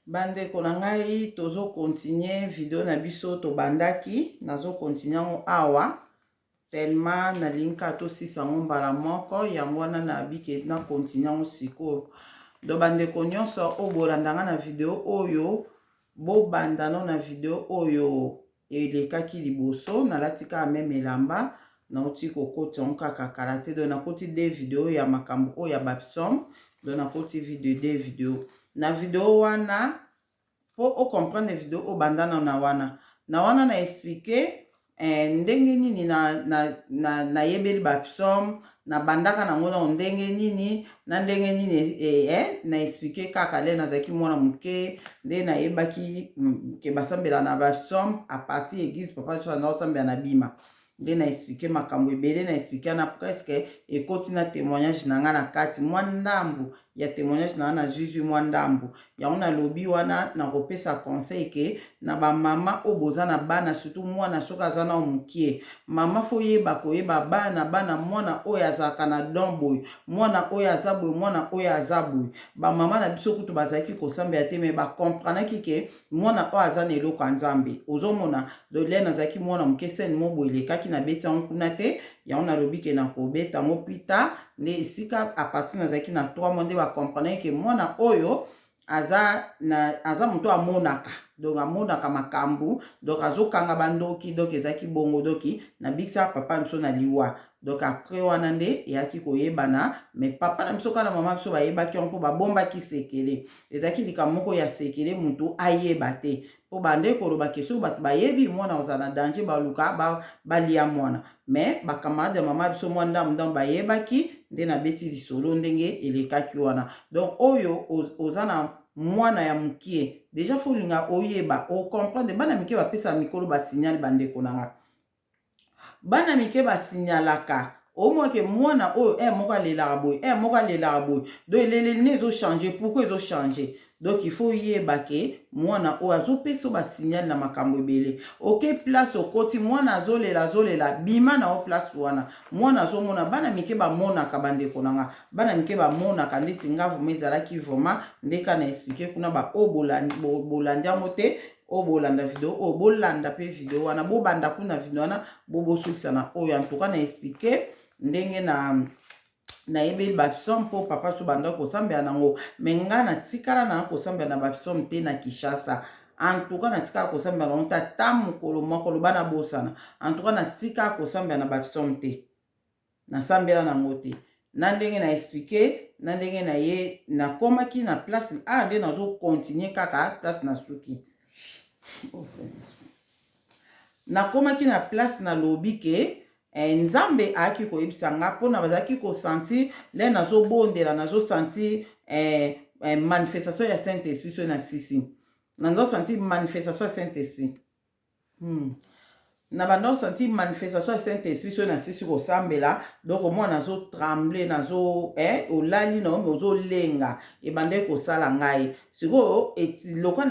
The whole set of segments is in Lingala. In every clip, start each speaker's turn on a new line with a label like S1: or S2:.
S1: Bandeko na ngai, tozo continuer video na biso tobandaki, nazo continuer yango awa tellement nalingi kaka tosisa yango mbala moko, yango wana nabike na continuer yango sikoyo. Donc bandeko nyonso oyo bolanda nga na video oyo, bobanda no na video oyo elekaki liboso. Nalati kaka meme elamba nauti kokota yango kaka kala te. Donc nakoti de video ya makambo oyo ya bapsaume. Donc nakoti video de video na video wana mpo ocomprendre video oyo. Banda nano na wana, na wana na expliquer ndenge nini nayebeli na bapsaume, nabandaka nango nao ndenge nini na ndenge nini. Na expliquer kaka le nazalaki mwana moke nde nayebaki ke basambela na bapsaume à partir église papa biso banda kosambela na bima. Nde na expliquer makambo ebele, na expliquer na presque ekoti na témoignage na nga na kati, mwa ndambu ya témoignage na nga nazwizwi mwa ndambu yango. Nalobi wana, nakopesa conseil ke na bamama oyo boza na bana, surtout mwana soki aza na mokie, mama faut yeba koyeba bana bana, mwana oyo azalaka na don boye, mwana oyo aza boye, mwana oyo aza boye. Bamama na biso kutu bazalaki kosambela te, mais bacomprenaki ke mwana oyo aza na eloko ya Nzambe. Ozomona, donc le nazalaki mwana moke, scène mo boye elekaki, nabeti yango kuna te. Yango nalobi ke nakobeta yango pita nde esika à partir nazalaki na 3 mois nde bacomprenaki ke mwana oyo aza na aza moto amonaka, donc amonaka makambo, donc azokanga bandoki. Donc ezalaki bongo, donc nabikisaka papa na biso na liwa. Donc après wana nde eyaki koyebana, mais papa na biso kaka na mama biso bayebaki yango mpo babombaki sekele. Ezalaki likambo moko ya sekele, motu ayeba te, mpo bande koloba ke soki bato bayebi, mwana kozala na danger, baluka balia mwana. Mais bacamarade ya mama biso mwa ndambu ndambu bayebaki. Nde nabeti lisolo ndenge elekaki wana. Donc oyo oza na mwana ya mokie déjà, faut olinga oyeba, ocomprendre. Bana mike bapesaka mikolo basignal. Bandeko na nga, bana mike basignalaka. Omwake mwana oyo e moko alelaka boye, e moko alelaka boye, donc eleleli ne ezochange. Pourquoi ezochange? Donc il faut yeba ke mwana oyo azopesa basignal na makambo ebele. Oke place okoti, mwana azolela, azolela, bima na o place wana, mwana azomona. Bana mike bamonaka. Bandeko na nga, bana mike bamonaka. Ndeti nga vraiment ezalaki vraiment ndeka na expliquer kuna. Baoyo bolandi yango te, oyo bolanda video oyo, bolanda mpe video wana, bobanda kuna video wana, bobosukisa na oyo. En tout cas na expliquer ndenge na nayebeli bapsaume mpo papa so banda kosambela nango, mais nga natikala na kosambela na bapsaume te na Kinshasa. En tout cas natikala kosambela nango te ata mokolo moko. Loba nabosana, en tout cas natikala kosambela na bapsaume te, nasambela nango te. Na ndenge na expliquer, na ndenge na ye nakomaki na place a, nde nazocontinue kaka place na suki. Oh, nakomaki na place nalobi ke Nzambe ayaki koyebisa nga mpona bazalaki kosentir le nazobondela, nazosentir manifestation ya Saint Esprit. Soki na sisi, nazosentir manifestation ya Saint Esprit. Na banda osentir manifestation ya Saint Esprit soki nasisi kosambela. Donc omwana nazotremble, nazo olali na yo me ozolenga. Ebandaki kosala ngai sikoyo loka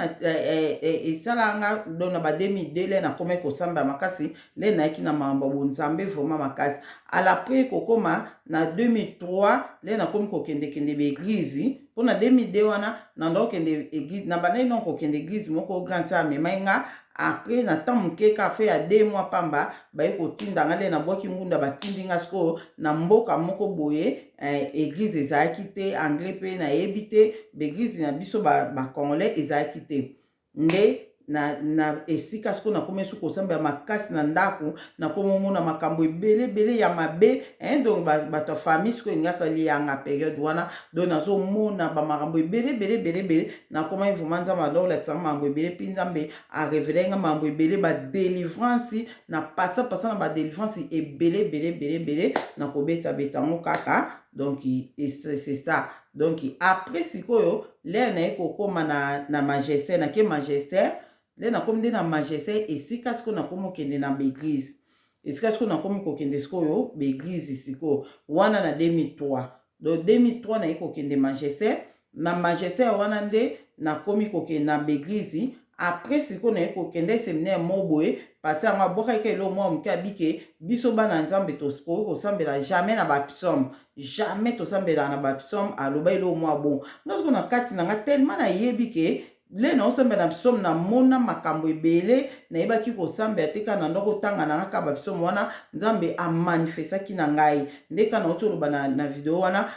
S1: esala nga. Donc na ba 2002 le nakomaki kosambela makasi, le nayaki na makambo ya bonzambe vraiment makasi. Après kokóma na 2003, le nakomi kokendekende baeglise. Mpo na 2002 wana nanda kokende église, na bandaki donc kokende église moko grande sa amemai nga. Après na temps moke kaka fe ya 2 mois pamba, baye kotinda nga nde nabwaki ngunda, batindi nga sikoyo na mboka moko boye. Église ezalaki te, anglais mpe nayebi te, baeglise na biso bacongolais ba ezalaki te. Nde na esika sikoyo nakomi su kosambela makasi na ndako, nakomi omona makambo ebele ebele ya mabe, hein. Donc bato ya famille sikoyo elingaka lianga période wana. Donc nazomona bamakambo ebele ebele ebele ebele. Nakomaki vraiment, Nzambe adolatisanga makambo ebele, mpi Nzambe arévéler nga makambo ebele, badélivrance na pasa pasa na badélivrance ebele ebele ebele ebele. Nakobetabeta yango kaka. Donc c'est ça. Donc après sikoyo l'heure naye kokóma na magistère, nake magistère, nde nakomi nde na magistère. Esika sikoyo nakomi kokende na baeglise, esika sikoyo nakomi kokende sikoyo baeglise sikoyo wana na 2003. Donc 2003 naye kokende magistère. Na magistère wana nde nakomi kokende na baeglise. Après sikoyo naye kokende séminaire mo boye, parce yango abwakaki eloko mwa moke, abike biso bana Nzambe tokoki kosambela jamais na bapsaume, jamais tosambelaka na bapsaume. Aloba eloko mwa bon. Nga sikoyo na kati na nga tellement nayebi ke Le naosambela na psaume, namona makambo ebele. Nayebaki kosambela te, kaka na ndako otanga na nga kaka bapsaume wana. Nzambe amanifestaki na ngai nde kaka nauti oloba na video wana.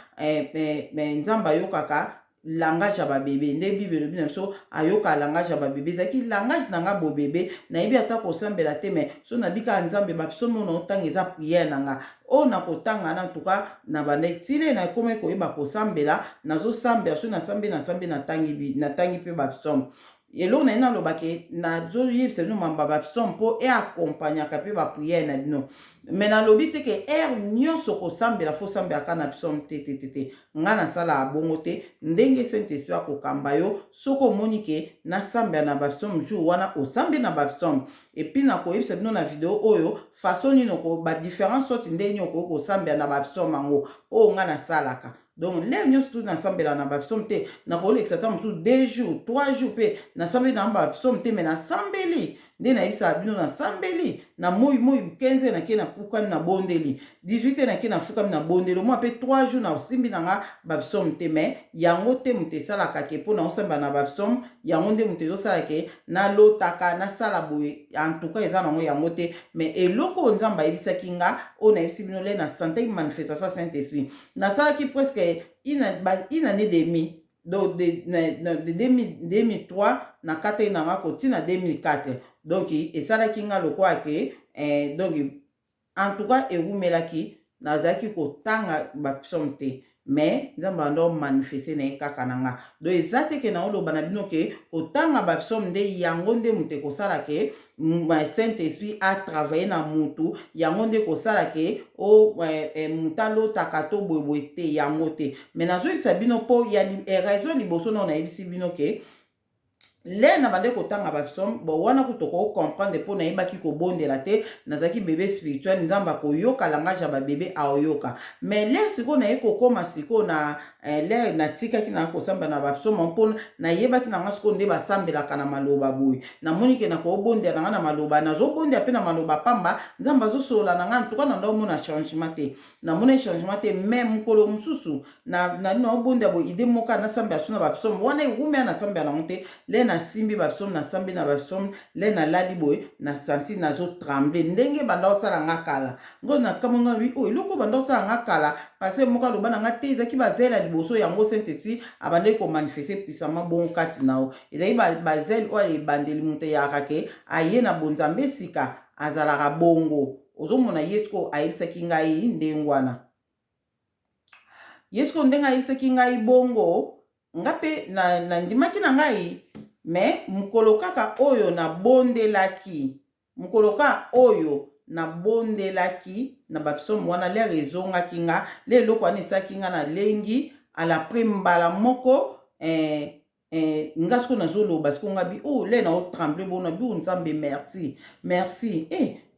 S1: Nzambe ayokaka langage ya babebe. Nde Bible elobi na biso, ayoka langage ya babebe. Ezalaki langage na nga bobebe. Nayebi ata kosambela te, mais so nabi kaka Nzambe, bapsaume oyo naotanga eza prière na nga oyo nakotanga na ntuka na banda etile. Nakomi koyeba kosambela, nazosambela. So nasambi, nasambi, natangi mpe bapsaume. Eloko na ye nalobaki, nazoyebisa bino mamba bapsaume mpo eaccompagnaka mpe baprière na bino. Mais nalobi te ke heure nyonso kosambela, faut osambelaka na psaume. Te, te, te, te. Nga nasalaka bongo te. Ndenge Saint Esprit akokamba yo, soki omoni ke nasambela na bapsaume jour wana, osambi na bapsaume. Et puis nakoyebisa bino na video oyo façon nini, badifférent sorte, ndenge nini okoki kosambela na bapsaume yango oyo nga nasalaka. Donc l'heure nyonso tu nasambela na bapsaume te. Nakolekisa ata mosusu 2 jours, 3 jours mpe nasambeli na bapsaume te. Mais nasambeli nde nayebisaka bino, nasambeli na moi moi 15, nake nafukami, nabondeli 18, nake nafukami, nabondeli omwa mpe 3 jours, nasimbi na nga bapsaume te. Mais yango te moto esalaka ke mpo na osambela na bapsaume, yango nde moto ezosala ke nalotaka, nasala boye. En tout cas, eza nango yango te. Mais eloko oyo Nzambe ayebisaki nga, oyo nayebisi bino, le nasentaki manifestation ya Saint Esprit, nasalaki presque une année demi, donc de 2003 nakataki na nga kotina 2004. Donc esalaki nga lokola ke donc en tout cas ewumelaki, nazalaki kotanga bapsaume te, mais Nzambe ando manifeste na ye kaka na nga. Donc eza te ke naoloba na bino ke kotanga bapsaume nde yango nde moto ekosala ke Saint Esprit atravaille na mutu, yango nde kosala ke o motu alotaka to boyeboye te. Yango te. Mais nazoyebisa bino mpo ya raison liboso nao nayebisi bino ke le na bande kotanga bapsaume, bon, wana kutu tokocomprendre mpo nayebaki kobondela te, nazalaki bebe spirituel. Nzambe akoyoka langage ya babebe, aoyoka. Mais l'heure sikoyo naye kokóma sikoyo na l'heure natikaki na kosambela na bapsaume, mpo nayebaki na nga sikoyo nde basambelaka na maloba boye, namoni ke nakobondela na nga na maloba, nazobondela mpe na maloba pamba, Nzambe azosolola na nga. Ntuka na ndaomona changement te, namoni changement te. Mais mokolo mosusu naobondela boye, idée moko nasambela so na bapsaume wana ewumela, nasambela nango te. Le nasimbi bapsaume, nasambi na bapsaume, le nalali boye, nasanti nazotremble ndenge banda osala nga kala. Ngo nakamwe nga bi oyo eloko banda osala nga kala. Parce moko aloba na nga te, ezalaki bazele ya liboso yango Saint Esprit abandaki komanifeste puissamment bongo kati na yo. Ezalaki bazele oyo ebandeli, moto eyaka ke aye na bonzambe sika, azalaka bongo. Ozomona, ye sikoyo ayebisaki ngai ndenge wana. Ye sikoyo ndenge ayebisaki ngai bongo, nga mpe nandimaki na ngai. Mais mokolo kaka oyo nabondelaki, mokolo kaka oyo nabondelaki na bapsaume wana, l'heure ezongaki nga, le eloko wana esalaki nga, nalengi alapres mbala moko. Nga sikoyo nazoloba sikoyo, nga bi oh, le naotremble bona bi oh, Nzambe, merci, merci.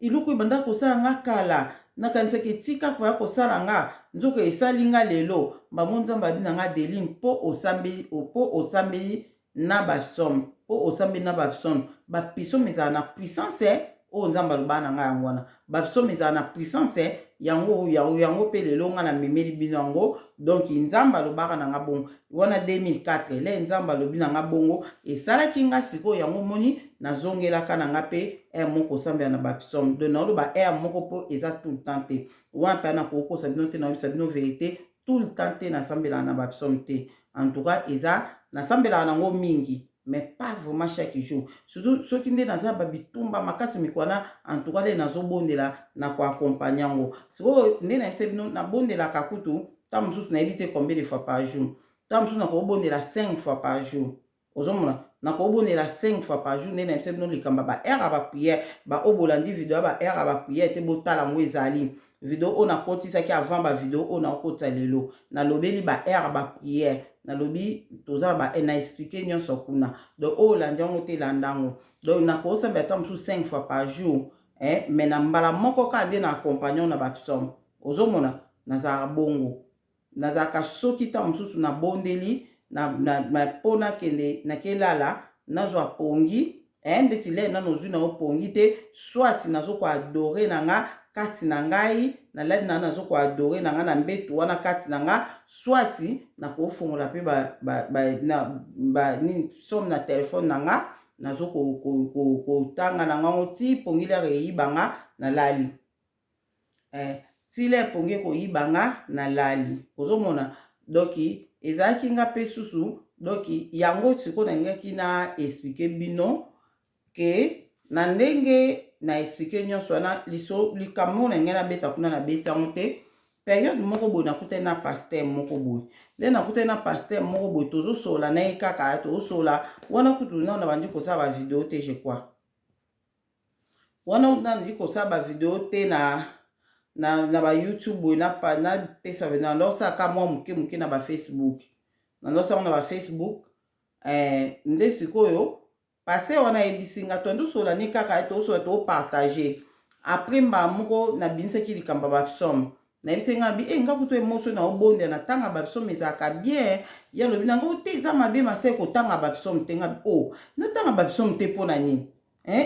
S1: Eloko ebanda kosala nga kala, nakanisaki etika koya kosala nga, nzoka esali nga lelo. Bango Nzambe abi na nga: "Adeline, mpo osambeli na bapsaume, mpo osambeli na bapsaume, bapsaume ezala na puissance." Oyo Nzambe alobaka na ngai yango wana, bapsaume ezala na puissance. Yango yango mpe lelo nga namemeli bino yango. Donc Nzambe alobaka na nga bongo wana 2004. Le Nzambe alobi na nga bongo, esalaki nga sikoyo yango moni nazongelaka na nga mpe heure moko osambela na bapsaume. Donc naoloba heure moko mpo eza tout le temps te. Wana mpe nakokosa bino te, nayebisa bino vérité, tout le temps te nasambelaka na bapsaume te. En tout cas, eza nasambelaka nango mingi, mais pas vraiment chaque jour, surtout soki nde naza babitumba makasi mikwana. En tout cas, nde nazobondela na koaccompagne yango. Sikoyo nde nayebisa bino, nabondelaka kutu ntango mosusu nayebi te combien de fois par jour. Ntango mosusu nakobondela 5 fois par jour. Ozomona, nakobondela 5 fois par jour. Nde nayebisa bino likambo ya baheure ya baprière. Baoyo bolandi video ya baheure ya baprière te, botala yango, ezali video oyo nakotisaki avant bavideo oyo nakotisa lelo. Nalobeli baheure ya baprière, nalobi toza na expliquer nyonso kuna. Donc oyo olandi yango te, elanda yango. Donc nakosambela ata mosusu 5 fois par jour, mais na mbala moko kaka nde na accompagne na bapsaume. Ozomona, nazalaka bongo. Nazalaka soki ntango mosusu nabondeli mpo nakende nakelala, nazwa pongi, ndeti le nano ozwi na yo pongi te, soit nazokoadorer na nga. kati na ngai, nalali na nga, nazo ko adorer na nga na mbetu wana kati na nga, soit nakofongola mpe ba, ba, ba, na, ba, nini, psaume na telefone na nga, nazo kotanga na ngango ti pongi lere eyiba nga, nalali. Ti lere pongi ekoyiba nga, nalali. Ozomona, donc ezalaki nga mpe susu. Donc yango sikoyo nalingaki na expliquer bino ke na ndenge na expliquer nyonso wana, liso likambo na ngai nabeta kuna, nabeti yango te. Période moko boye, nakutani na pasteur moko boye. Nde nakutani na pasteur moko boye, tozosola na ye kaka, tozosola wana. Kutu nano nabandi kosala bavideo te, je crois. Wana nabandi kosala bavideo te na baYouTube boye, napesa naosalaka mwa moke moke na baFacebook, nandosango na baFacebook. Nde sikoyo pasteur wana ayebisi nga, tondosola ne kaka, tosola, topartager. Après, mbala moko nabimisaki likambo ya bapsaume. Nayebisi nga bi e nga kutu emoso na obondela, natanga bapsaume, ezalaka bien. Ye alobi nango te, eza mabe masai kotanga bapsaume te. Nga o oh, natanga bapsaume te mpo na nini?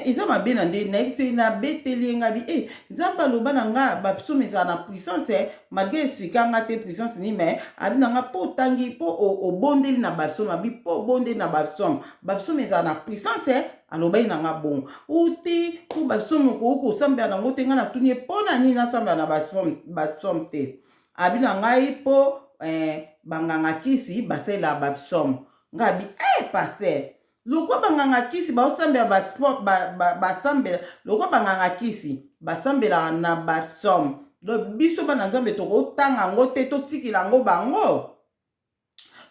S1: Eza mabe na nde nayebisi, nabeteli ye nga bi e Nzambe aloba na nga bapsaume ezala na puissance, malgré expliquer nga te puissance nini. Mais abi na nga mpo otangi, mpo obondeli na bapsaume, abi mpo obondeli na bapsaume, bapsaume ezala na puissance. Alobaki na nga bongo o te, mpo bapsaume okoki kosambela nango te. Nga natuni ye mpo na nini nasambela na bapsaume te. Abi na ngai mpo banganga kisi basalelaka bapsaume. Nga abi pasteur, lokwa banganga kisi baosambela, basambela lokwa banganga kisi basambelaka na bapsaume, donc biso bana Nzambe tokotanga yango te? Totikela yango bango,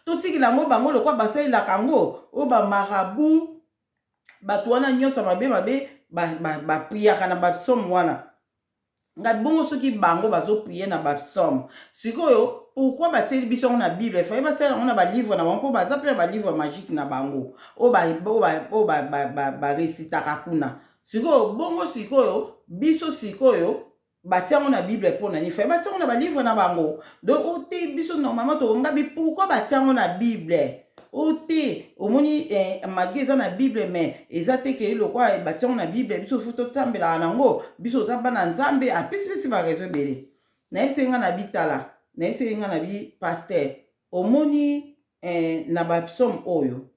S1: totikela yango bango lokwa basalelaka yango. Oyo bamarabouts, bato wana nyonso mabe mabe, bapriaka na bapsaume wana. Ngai bongo, soki bango bazoprier na bapsaume, sikoyo pourquoi batieli biso yango na Bible? Efaye basala yango na balivre na bango, mpo baza mpe na balivre magique na bango oyo barécitaka kuna. Sikoyo bongo, sikoyo biso, sikoyo batia yango na Bible mpo na nini? Faye batia yango na balivre na bango. Donc o te, biso normalement tokongabi, pourquoi batia yango na Bible? O te, omoni, malgré eza na Bible, mais eza te ke lokwa batia yango na Bible, biso faut totambelaka nango. Biso toza bana Nzambe. Apesi baraison ebele. Nayebisaki nga na bitala, nayebisaki nga na bi pasteur, omoni, na bapsaume oyo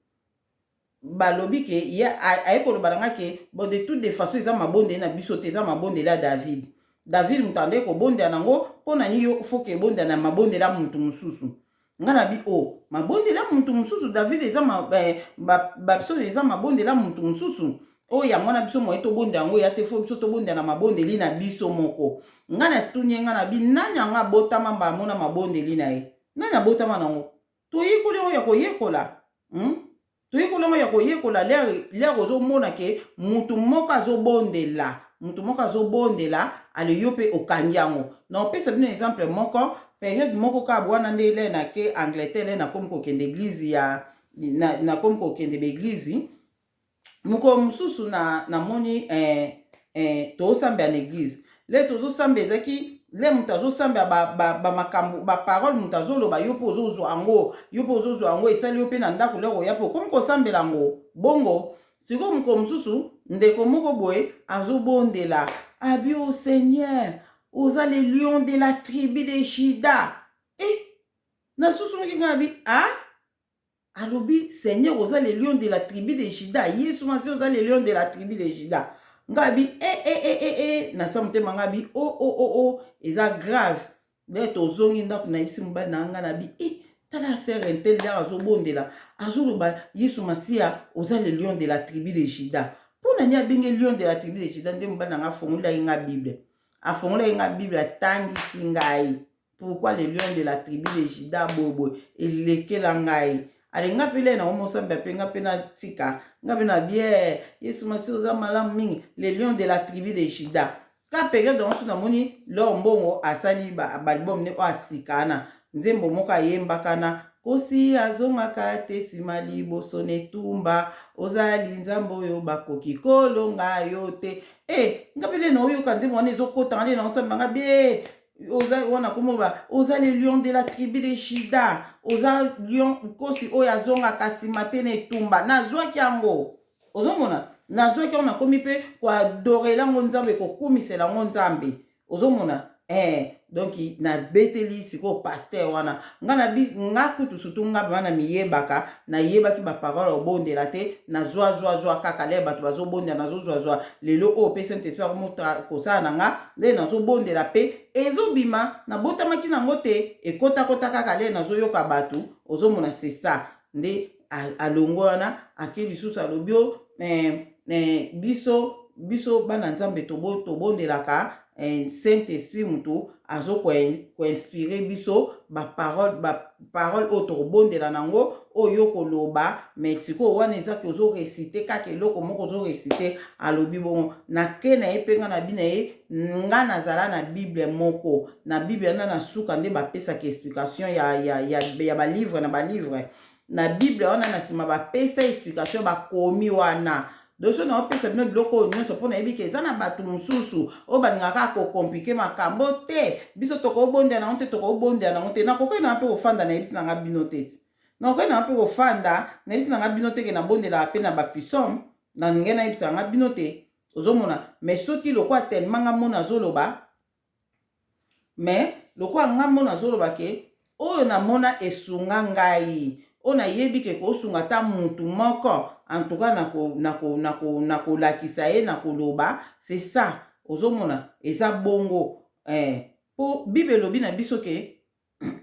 S1: balobi ke ye aye koloba na nga ke bon, de toute façon eza mabondeli na biso te, eza mabondeli ya David. David moto ande kobondela nango. Mpo na nini yo faut ke ebondela na mabondeli ya motu mosusu? Nga na bi o oh, mabondeli ya motu mosusu, David eza bapsaume eza mabondeli ya motu mosusu oyo. Yango wana biso moye tobondela yango ya te, faut biso tobondela na mabondeli na biso moko. Nga natuni ye, nga na bi nani yango abotama mbala mona mabondeli na ye? Nani abotama nango? Toyekoli yango ya koyekola, Toyekoli yango ya koyekola. Lere ozomona ke mutu moko azobondela, mutu moko azobondela, ale yo mpe okangi yango. Na opesa bino exemple moko. Période moko kaka wana nde le nake Angleterre, le nakomi kokende église ya, nakomi kokende baéglise. Mokolo mosusu na namoni tozosambela na église. Le tozosambela, ezalaki le moto azosambela bamakambo, baparole moto azoloba, yo mpe ozozwa yango, yo mpe ozozwa yango, esali yo mpe na ndako. Lero oya mpe okomi kosambela yango bongo. Sikoyo mokolo mosusu, ndeko moko boye azobondela, abi: "O Seigneur, oza le lion de la tribu de Juda." E nasusumoki ngai, abi ah, alobi: "Seigneur, oza le lion de la tribu de Juda. Yesu Masi, oza le lion de la tribu de Juda." Ngai abi e e e e e, nasa motema ngai abi o o o o, eza grave. Nde tozongi ndako, nayebisi mobali na ngai, nabi e tala, sœur un tel lere azobondela, azoloba: "Yesu Masiya, oza le lion de la tribu de Juda." Mpo na nini abenge lion de la tribu de Juda? Nde mobali na ngai afongolaki nga Bible, afongolaki nga Bible, atangisi ngai pourquoi le lion de la tribu de Juda. Boyeboye elekela ngai, ale nga mpe le na omosambela mpe nga mpe natika nga mpe na bie: "Yesu Masi, oza malamu mingi, le lion de la tribu de Juda." Ka période yango so namoni Lor Mbongo asali baalbum ne oyo asika wana, nzembo moko ayembaka na kosi azongaka te nsima liboso na etumba, ozali Nzambe oyo bakoki kolonga yo te. E nga mpe nde naoyoka nzembo wana, ezokotanga nde naosambanga bie oza wana komoba: "Oza le lion de la tribu de Juda, oza lion, nkosi oyo azongaka nsima te na etumba." Nazwaki yango, ozomona, nazwaki yango, nakomi mpe koadorer yango Nzambe, kokumisela yango Nzambe. Ozomona donc nabeteli sikoyo pasteur wana. Nga na bi, nga kutu surtout nga vraiment na miyebaka, nayebaki baparole obondela te. Nazwazwazwa kaka le bato bazobondela, nazozwazwa. Lelo oyo mpe Saint Esprit akomo kosala na nga nde nazobondela mpe ezobima. Nabotamaki nango te, ekotakota kaka le nazoyoka bato. Ozomona, c'est ça nde alongo wana. Ake lisusu, alobi o biso bana Nzambe tobondelaka Saint Esprit, moto azokoinspirer biso baparole, baparole oyo tokobondela nango, oyo koloba. Mais sikoyo wana ezaki ozoréciter kaka eloko moko, ozoréciter. Alobi bongo, nake na ye mpe nga na bi na ye, nga nazala na Bible moko. Na Bible wana, na suka nde bapesaka explication ya balivre. Na balivre na Bible wana, na nsima bapesa explication, bakomi wana. Donc so naopesa bino biloko oyo nyonso mpo nayebi ke eza na bato mosusu oyo balingaka kocompliquer makambo te. Biso tokobondela nango te, tokobondela nango te. Nakoki nanga mpe kofanda, nayebisi nanga bino te ti nakoki nanga mpe kofanda, nayebisi nanga bino te ke nabondelaka mpe na bapsaume. Na ndenge nayebisa nanga bino te, ozomona. Mais soki lokola tellement nga mona azoloba, mais lokola nga mona azoloba ke oyo namona esunga ngai, oyo nayebi ke kosunga ata mutu moko, en tout cas nakolakisa ye, nakoloba. C'est ça, ozomona, eza bongo. Po Bible elobi na biso ke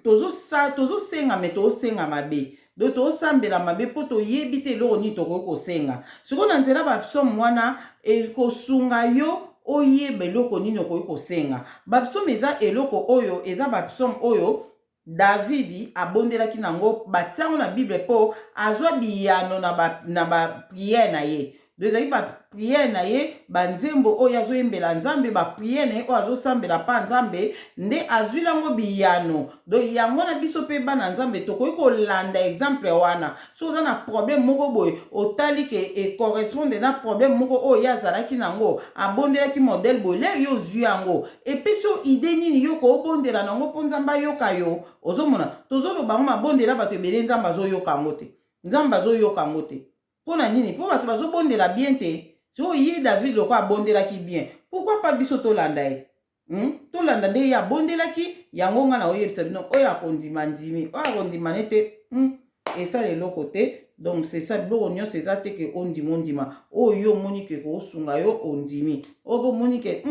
S1: tozosenga, me tozosenga mabe. Donc tozosambela mabe mpo toyebi te eloko nini tokoki kosenga. Sikoyo na nzela bapsaume wana ekosunga yo oyeba eloko nini okoki kosenga. Bapsaume eza eloko oyo, eza bapsaume oyo Davidi abondelaki nango, batiango na Bible mpo azwa biyano na baprière na ye. Donc ezalaki baprière na ye, banzembo oyo azoyembela Nzambe, baprière na ye oyo azosambela mpa Nzambe, nde azwili yango biyano. Donc yango na biso mpe bana Nzambe tokoki kolanda exemple wana. So oza na problème moko boye, otali ke ecorresponde na problème moko oyo ye azalaki nango, abondelaki modèle boye, le yo ozwi yango, epesi yo idée nini yo koobondela nango mpo Nzambe ayoka yo. Ozomona, tozoloba yango, mabondela bato ebele, Nzambe azoyoka yango te. Nzambe azoyoka yango te mpo na nini? Mpo bato bazobondela bien te. So ye David loko abondelaki bien, pourquoi pas biso tolanda ye? Tolanda nde ye abondelaki yango. Nga na oyebisa bino, oyo akondima ndimi, oyo akondima nete esala eloko te. Donc c'est ça, biloko nyonso eza te ke ondima. Ondima oyo yo omoni ke kosunga yo, ondimi. Oyo mpo omoni ke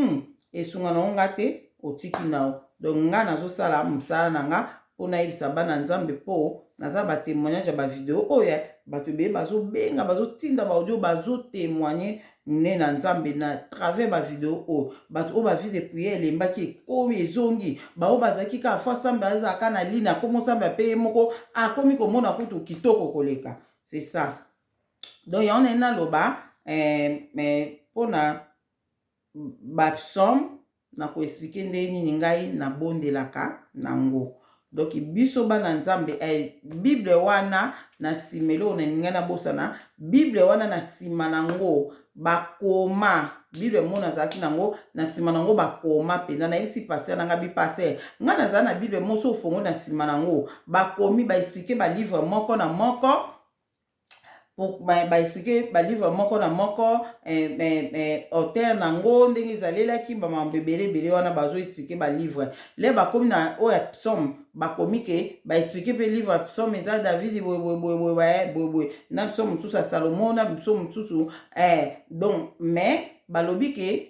S1: esunga nango nga te, otiki na yo. Donc nga nazosala mosala na nga mpo nayebisa bana Nzambe, mpo naza batémoignage ya bavideo oyo bato ebele bazobenga, bazotinda baaudio, bazotémoigner monene na Nzambe na travers bavideo oyo. Bato oyo bavie de prière elembaki, ekomi ezongi. Baoyo bazalaki kaka fo asambe, azalaka na line, akomi osambe ape ye moko, akomi komona kutu kitoko koleka. C'est ça. Donc yango naye naloba mpona bapsaume, nakoexpliquer ndenge nini ngai nabondelaka nango. Donc biso bana Nzambe, Bible wana na nsima, eloko na ngai nabosana, Bible wana na nsima nango bakoma, Bible mona azalaki nango, na nsima nango bakoma mpenza. Nayebisi pasteur na ngai, bi pasteur, ngai nazala na Bible moso, ofongo na nsima nango bakomi, baexpliquer balivre moko na moko, baexpliquer balivre moko na moko, auteur nango, ndenge ezalelaki, bamambo ebele ebele wana bazoexpliquer balivre. Le bakomi na oyo ya psaume, bakomi ke baexpliquer mpe livre ya psaume eza David boyeboyeboyeboye boyeboye, na psaume mosusu ya Salomo, na psaume mosusu. Donc mais balobi ke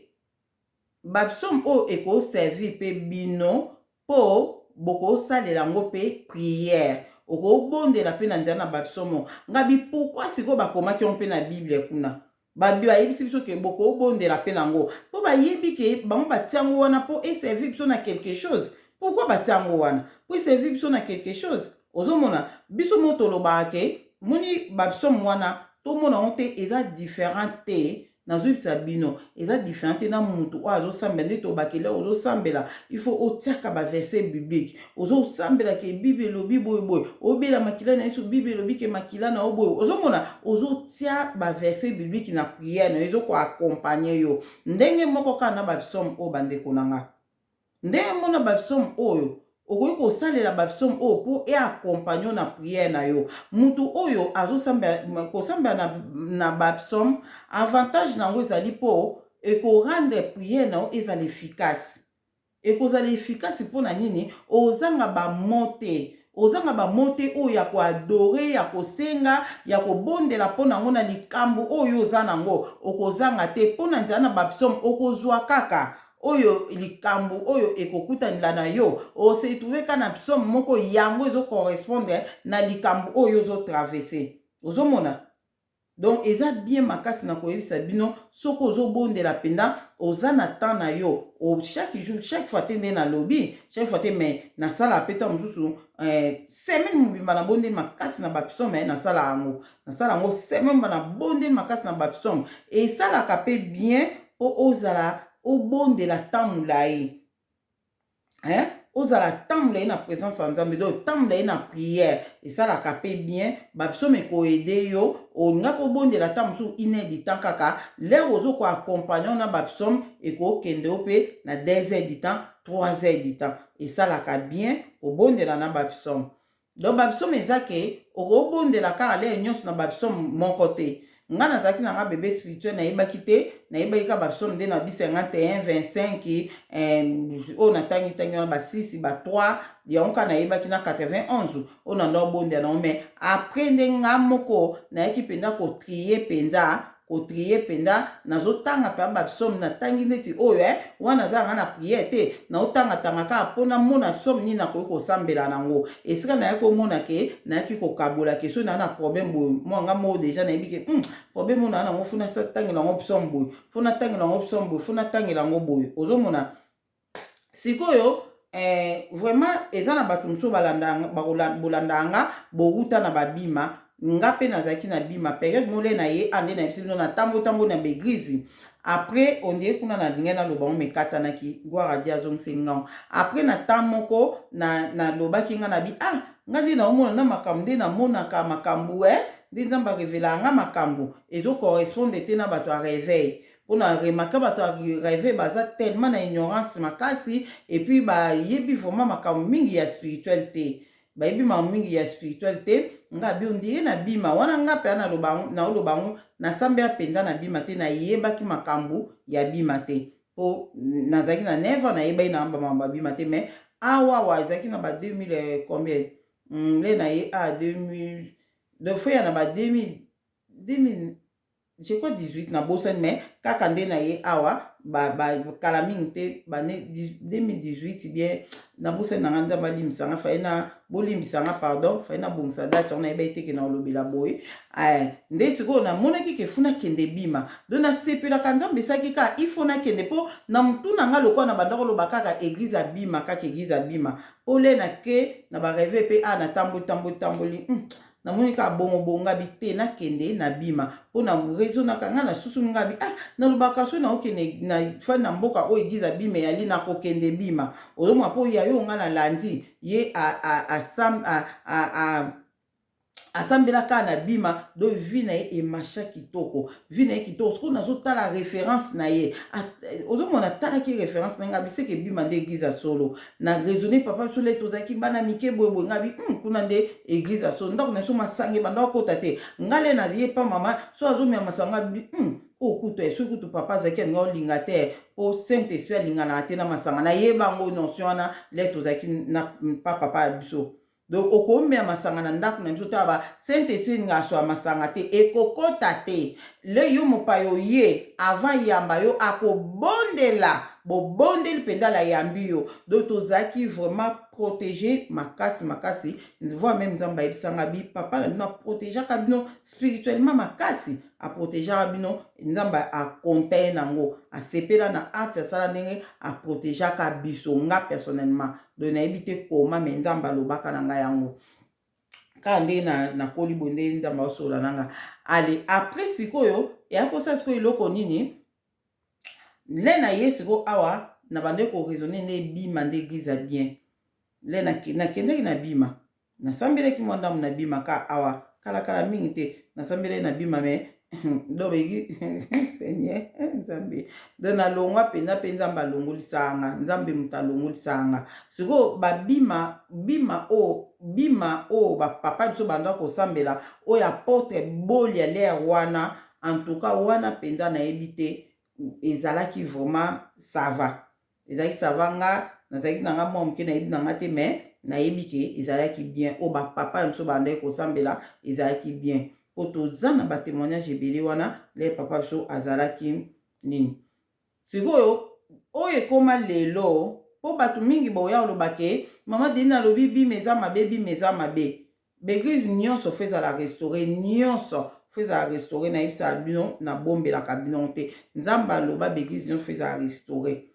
S1: bapsaume oyo ekoservir mpe bino mpo bokosalela yango mpe prière, okobondela mpe na nzela na bapsaume. Ngabi pourquoi sikoyo bakomaki yango mpe na Bible kuna? Bayebisi biso ke bokobondela mpe nango mpo bayebi ke bango batia yango wana mpo eservir biso na quelque chose. Pourquoi batia yango wana? Mpo eservir biso na quelque chose. Ozomona, biso mo tolobaka ke moni bapsaume wana, tomona yango te, eza différent te. Nazoyebisa bino, eza différent te na mutu oyo azosambela. Nde tobakele, ozosambela, il faut otiaka baverset biblique. Ozosambela ke Bible elobi boyeboye, obela makila na Yesu, Bible elobi ke makila na yo boye. Ozomona, ozotia baverset biblique na prière na yo, ezokoaccompagner yo. Ndenge moko kaka na bapsaume oyo, bandeko na nga, ndenge mona bapsaume oyo, okoki kosalela bapsaume oyo mpo eaccompagner na prière na yo. Mutu oyo azosambela, kosambela na bapsaume, avantage na yango ezali mpo ekorendre prière na yo ezala efficace. Ekozala efficace mpo na nini? Ozanga ba mots te, ozanga ba mots te oyo ya ko adorer, ya kosenga, ya kobondela mpo na yango na likambo oyo oza na yango. Okozanga te mpo na nzela na ba psaume, okozwa kaka oyo likambo oyo ekokutanela na yo. O se trouver kaka na psaume moko, yango ezo correspondre na likambo oyo ozo traverser. Ozomona? Donc eza bien makasi na koyebisa bino, soki ozobondela mpenza, oza na temps na yo chaque jour, chaque fois te. Nde nalobi chaque fois te, mais nasala mpe ntango mosusu semaine mobimba nabondeli makasi na bapsaume. Nasala yango, nasala yango semaine mobimba, nabondeli makasi na bapsaume. Esalaka mpe bien mpo ozala obondela temps molai, hein? Ozala temps molai na présence ya Nzambe, donc temps molai na prière esalaka mpe bien. Bapsaume ekoaider yo. Olingaki obondela temps mosusu une heure du temps, kaka l'heure ozo koaccompagner na bapsaume, ekokende yo mpe na 2 heures du temps, 3 heures du temps. Esalaka bien kobondela na bapsaume. Donc bapsaume eza ke okobondela kaka l'heure nyonso na bapsaume moko te. Nga nazalaki na nga bébé spirituel, nayebaki te. Nayebaki kaka bapsaume nde na 51, 25 oyo natangi tangi wana, ba 6, ba 3, yango kaka nayebaki, na 91 oyo na ndo obondela nango. Mais après nde nga moko nayaki mpenza kotrier mpenza, kotrier mpenza. Nazotanga mpenza bapsaume, natangi neti oyo wana aza nga na prière te, naotangatanga kaka mpo namona psaume nini nakoki kosambela nango. Esika nayaki komona ke nayaki kokabola ke soki naa na problème boye, mwa nga moko déjà nayebi ke problème oyo naa nango, faut natangela yango psaume boye, faut natangela yango psaume boye, faut natangela yango boye. Ozomona sikoyo, vraiment eza na bato mosusu bolanda nga, bowuta na babima. Nga mpe nazalaki na bima période mole na ye ande na yebisi bino, natambotambo na baeglise. Après ondie kuna nalingai naloba ngo, mekatanaki. Gloire à Dieu, azongiseli ngango. Après na temps moko nalobaki nga na bi ah, nga nde naomona na makambo nde namonaka makambo nde Nzambe arevelaka nga, makambo ezocorrespondre te na bato ya réveil. Mpona remarquer, bato ya réveil baza tellement na ignorance makasi, et puis bayebi vraiment makambo mingi ya spirituel te, bayebi makambo mingi ya spirituel te. Nga bi ondire na bima wana, nga mpe naoloba yango, nasambela mpenza na bima te, nayebaki makambo ya bima te, mpo nazalaki na 9 ans, nayebaki na makambo ya bima te. Mais awawa ezalaki na ba 2000 combien le na ye a 2000, donc faut ya na ba 2000, 2000 je crois 18, nabosani. Mais kaka nde na ye awa kala mingi te, bane 2018 bien, nabosani nanga. Nzambe alimbisanga, faye na bolimbisanga, pardon, faye nabongisa date yango, nayeba eteke na olobela boye. Nde sikoyo namonaki ke faut nakende bima. Donc nasepelaka, Nzambe esalaki kaka il faut nakende, mpo na motu na nga lokola na banda koloba kaka église ya bima, kaka église ya bima, mpo le nake na baréveil mpe a natamboli tamboli tamboli, namoni kaka bongo bongo bi te, nakende na bima. Mpo na raisonnaka ngai, nasusu ngai bi ah, nalobaka so naokende na fani na mboka oyo église ya bima eyali, nakokende bima. Ozomona, mpo ya yo ngai nalandi ye asambela kaka na bima, donc vie na ye emarcha kitoko, vie na ye kitoko. Sikoyo nazotala référence na ye, ozomona, atalaki référence na ye, ngabi seke bima nde église ya solo. Na raisonne papa biso le tozalaki bana mike boyeboye, ngabi kuna nde église ya solo. Ndako na biso masanga ebanda kokota te. Nga le na ye pa mama so azomela masanga bi oyo kutu, soki kutu papa azalaki alinga olinga te, mpo Saint Esprit alinganaka te na masanga. Nayeba yango notion wana le tozalaki na pa papa ya biso. Donc okomela masanga na ndako na biso, tala, ba Saint Esprit elinga aswa masanga te, ekokota te. Le yo mopaya oye, avant yamba yo akobondela, bobondeli mpenza, layambi yo. Donc tozalaki vraiment protégé makasi makasi, voire même Nzambe ayebisanga bi papa na bino aprotégeaka bino spirituellement makasi, aprotégeaka bino. Nzambe akonta ye nango, asepela na arte asala ndenge aprotégeaka biso. Nga personnellement, donc nayebi te koma, mais Nzambe alobaka na ngai yango kaka ndenge nakoli boye, nde Nzambe aosola na nga. Ale après sikoyo eya kosala sikoyo eloko nini le na ye sikoyo awa na bande koraisonner nde bima nde église ya bien. Le nakendaki na bima, nasambelaki mwa ndambo na bima ka awa kalakala mingi te, nasambelaki na bima. Mais donc Seigneur Nzambe, donc nalongwa mpenza mpe Nzambe alongolisanga, Nzambe moto alongolisanga. Sikoyo babima bima oyo, bima oyo bapapa biso banda kosambela, oyo apôtre Bolia l'heure wana, en tout cas wana mpenza nayebi te, ezalaki vraiment ça va. Ezalaki ça va. Nga nazalaki na nga mwa moke, nayebi na nga te, mais nayebi ke ezalaki bien. Oyo bapapa na biso bandaki kosambela ezalaki bien, mpo toza na batémoignage ebele wana. Le papa biso azalaki nini? Sikoyo oyo ekóma lelo, mpo bato mingi boya oloba ke mama Deline alobi bima eza mabe, bima eza mabe. Baeglise nyonso faut ezala restauré, nyonso faut ezala restauré. Nayebisaka bino, nabombelaka bino te. Nzambe aloba baeglise nyonso faut ezala restauré.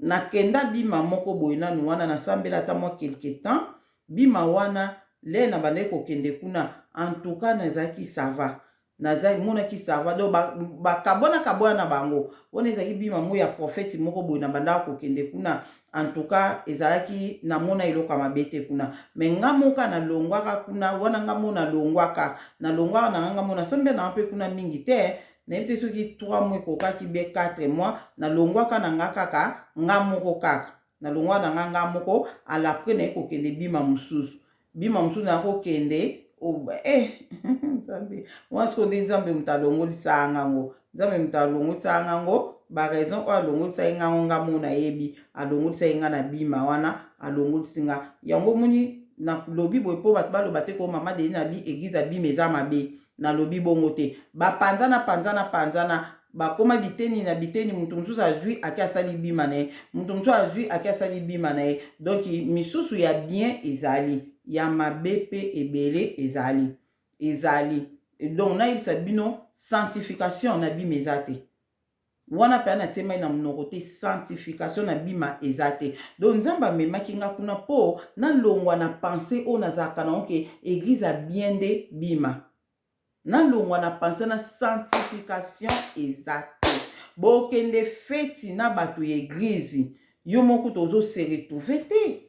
S1: Nakenda bima moko boye nanu wana, nasambela ata mwa quelque temps bima wana. Le na bandaki kokende kuna, en tout cas nazalaki ça va, namonaki ça va. Donc bakabwana kabwana na bango wana, ezalaki bima moko ya prophète moko boye. Na bandaka kokende kuna, en tout cas ezalaki, namona eloko ya mabe te kuna. Mais nga moko nalongwaka kuna wana, nga mo nalongwaka na nga mo, nasambela nanga mpe kuna mingi te. Nayebi te soki 3 mois ekokaki be 4 mois, nalongwaka na nga kaka nga moko, kaka nalongwaka na nga nga moko. Alapres naye kokende bima mosusu, bima mosusu naya kokende. Nzambe wana sikoyo nde Nzambe moto alongolisaka ngango, Nzambe moto alongolisaka ngango. Baraison oyo alongolisaki ngango, nga mo nayebi. Alongolisaki nga na bima wana, alongolisi nga yango. Omoni, nalobi boye mpo bato baloba te ko mama Deli na bi église abima eza mabe. Nalobi bongo te. Bapanzana panzana panzana, bakóma biteni na biteni. Moto mosusu azwi, ake asali bima na ye. Moto mosusu azwi, ake asali bima na ye. Donc misusu ya bien ezali, ya mabe mpe ebele ezali, ezali. Donc nayebisa bino, sanctification na bima eza te wana mpe natie mai na monoko te. Sanctification na bima eza te. Donc Nzambe amemaki nga kuna mpo nalongwa na pensée oyo nazalaka nango ke église ya bien nde bima. Nalongwa na pensée na sanctification eza te. Bokende feti na bato ya église, yo moko tozose retrouver te.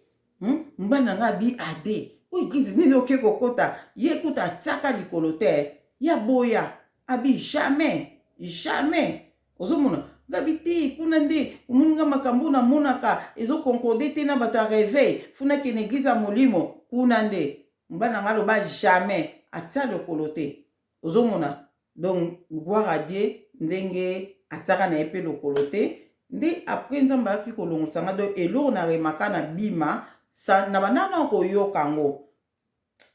S1: Mobali na ngai abi ade oyo église nini oke kokota? Ye kuta atiaka likolo te ya boya, abi jamais, jamais. Ozomona ngabi te kuna nde omoni nga makambo namonaka ezoconcorde te na bato ya réveil. Funa kende église ya molimo kuna nde. Mobali na ngai aloba jamais, atia lokolo te. Ozomona, donc gloire à Dieu ndenge atiaka na ye mpe lokolo te. Nde après Nzambe ayaki kolongolisa nga. Donc eloko na remaka na bima na banda na koyoka yango,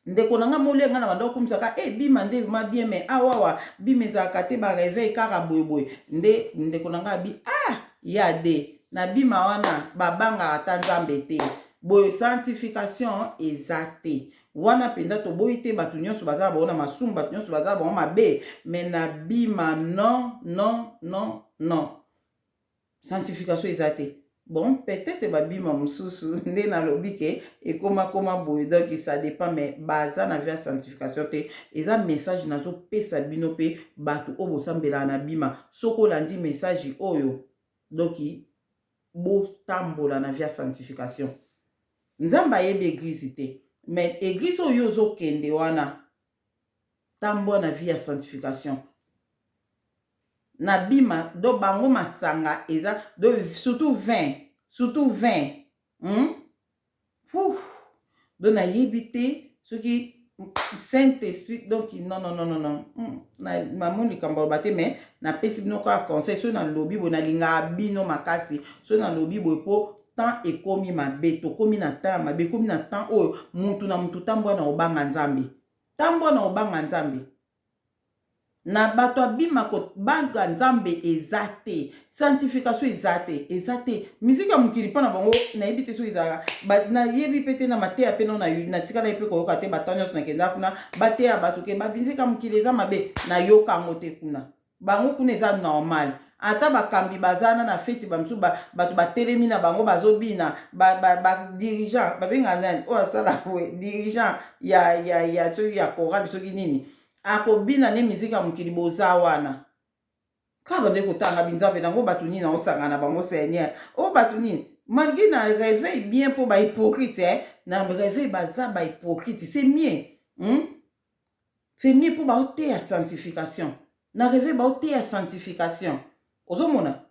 S1: ndeko na nga molia nga na banda okumisaka e bima nde vraiment bien, mais awawa bima ezalaka te, baréveil kaka boyeboye. Nde ndeko na nga abi ah ya de na bima wana babangaka ata Nzambe te boye, sanctification eza te wana mpenza. Toboyi te, bato nyonso baza na bango na masumu, bato nyonso baza na bango mabe, mais na bima, non, non, non, non, sanctification eza te. Bon, peut-être babima mosusu nde nalobi ke ekomakoma boye. Donc ça dépend, mais baza na vie ya sanctification te. Eza message nazopesa bino mpe bato oyo bosambelaka na bima. Soki olandi message oyo, donc botambola na vie ya sanctification. Nzambe ayebi église te, mais église oyo ozokende wana, tambola na vie ya sanctification. Na bima do bango masanga eza do, surtout vin, surtout vin, Donc nayebi te soki Saint Esprit. Donc non, non, non, non, non, namoni likambo aloba te, mais napesi bino kaka conseil. Soki nalobi boye, nalingaka bino makasi. Soki nalobi boye, mpo temps ekomi mabe, tokomi na temps ya mabe, ekomi na temps oyo mutu na mutu tambwa na obanga Nzambe, tambwa na obanga Nzambe. Na bato abima kobanga Nzambe eza te, sanctification eza te, eza te. Miziki ya mokili mpo na bango, nayebi te soki ezalaka, nayebi mpe te na mateya mpe no natikala ye mpe koyoka te. Bato nyonso nakenda kuna, bateya bato ke bamiziki ya mokili eza mabe, nayoka yango te kuna. Bango kuna eza normal. Ata bakambi baza na feti, bamisusu bato batelemi na bango bazobina. Badirigeant babengaka nani oyo asala boye, dirigeant ya soki ya chorale, soki nini, akobina ne miziki ya mokili. Boza wana kaka bande kotanga binzambe nango. Bato nini naosanga na bango, Seigneur? Oyo bato nini? Malgré na réveil bien, mpo bahypocrite, eh? Na réveil baza bahypocrite, c'est mieux, C'est mieux mpo baoteya sanctification. Na réveil baoteya sanctification. Ozomona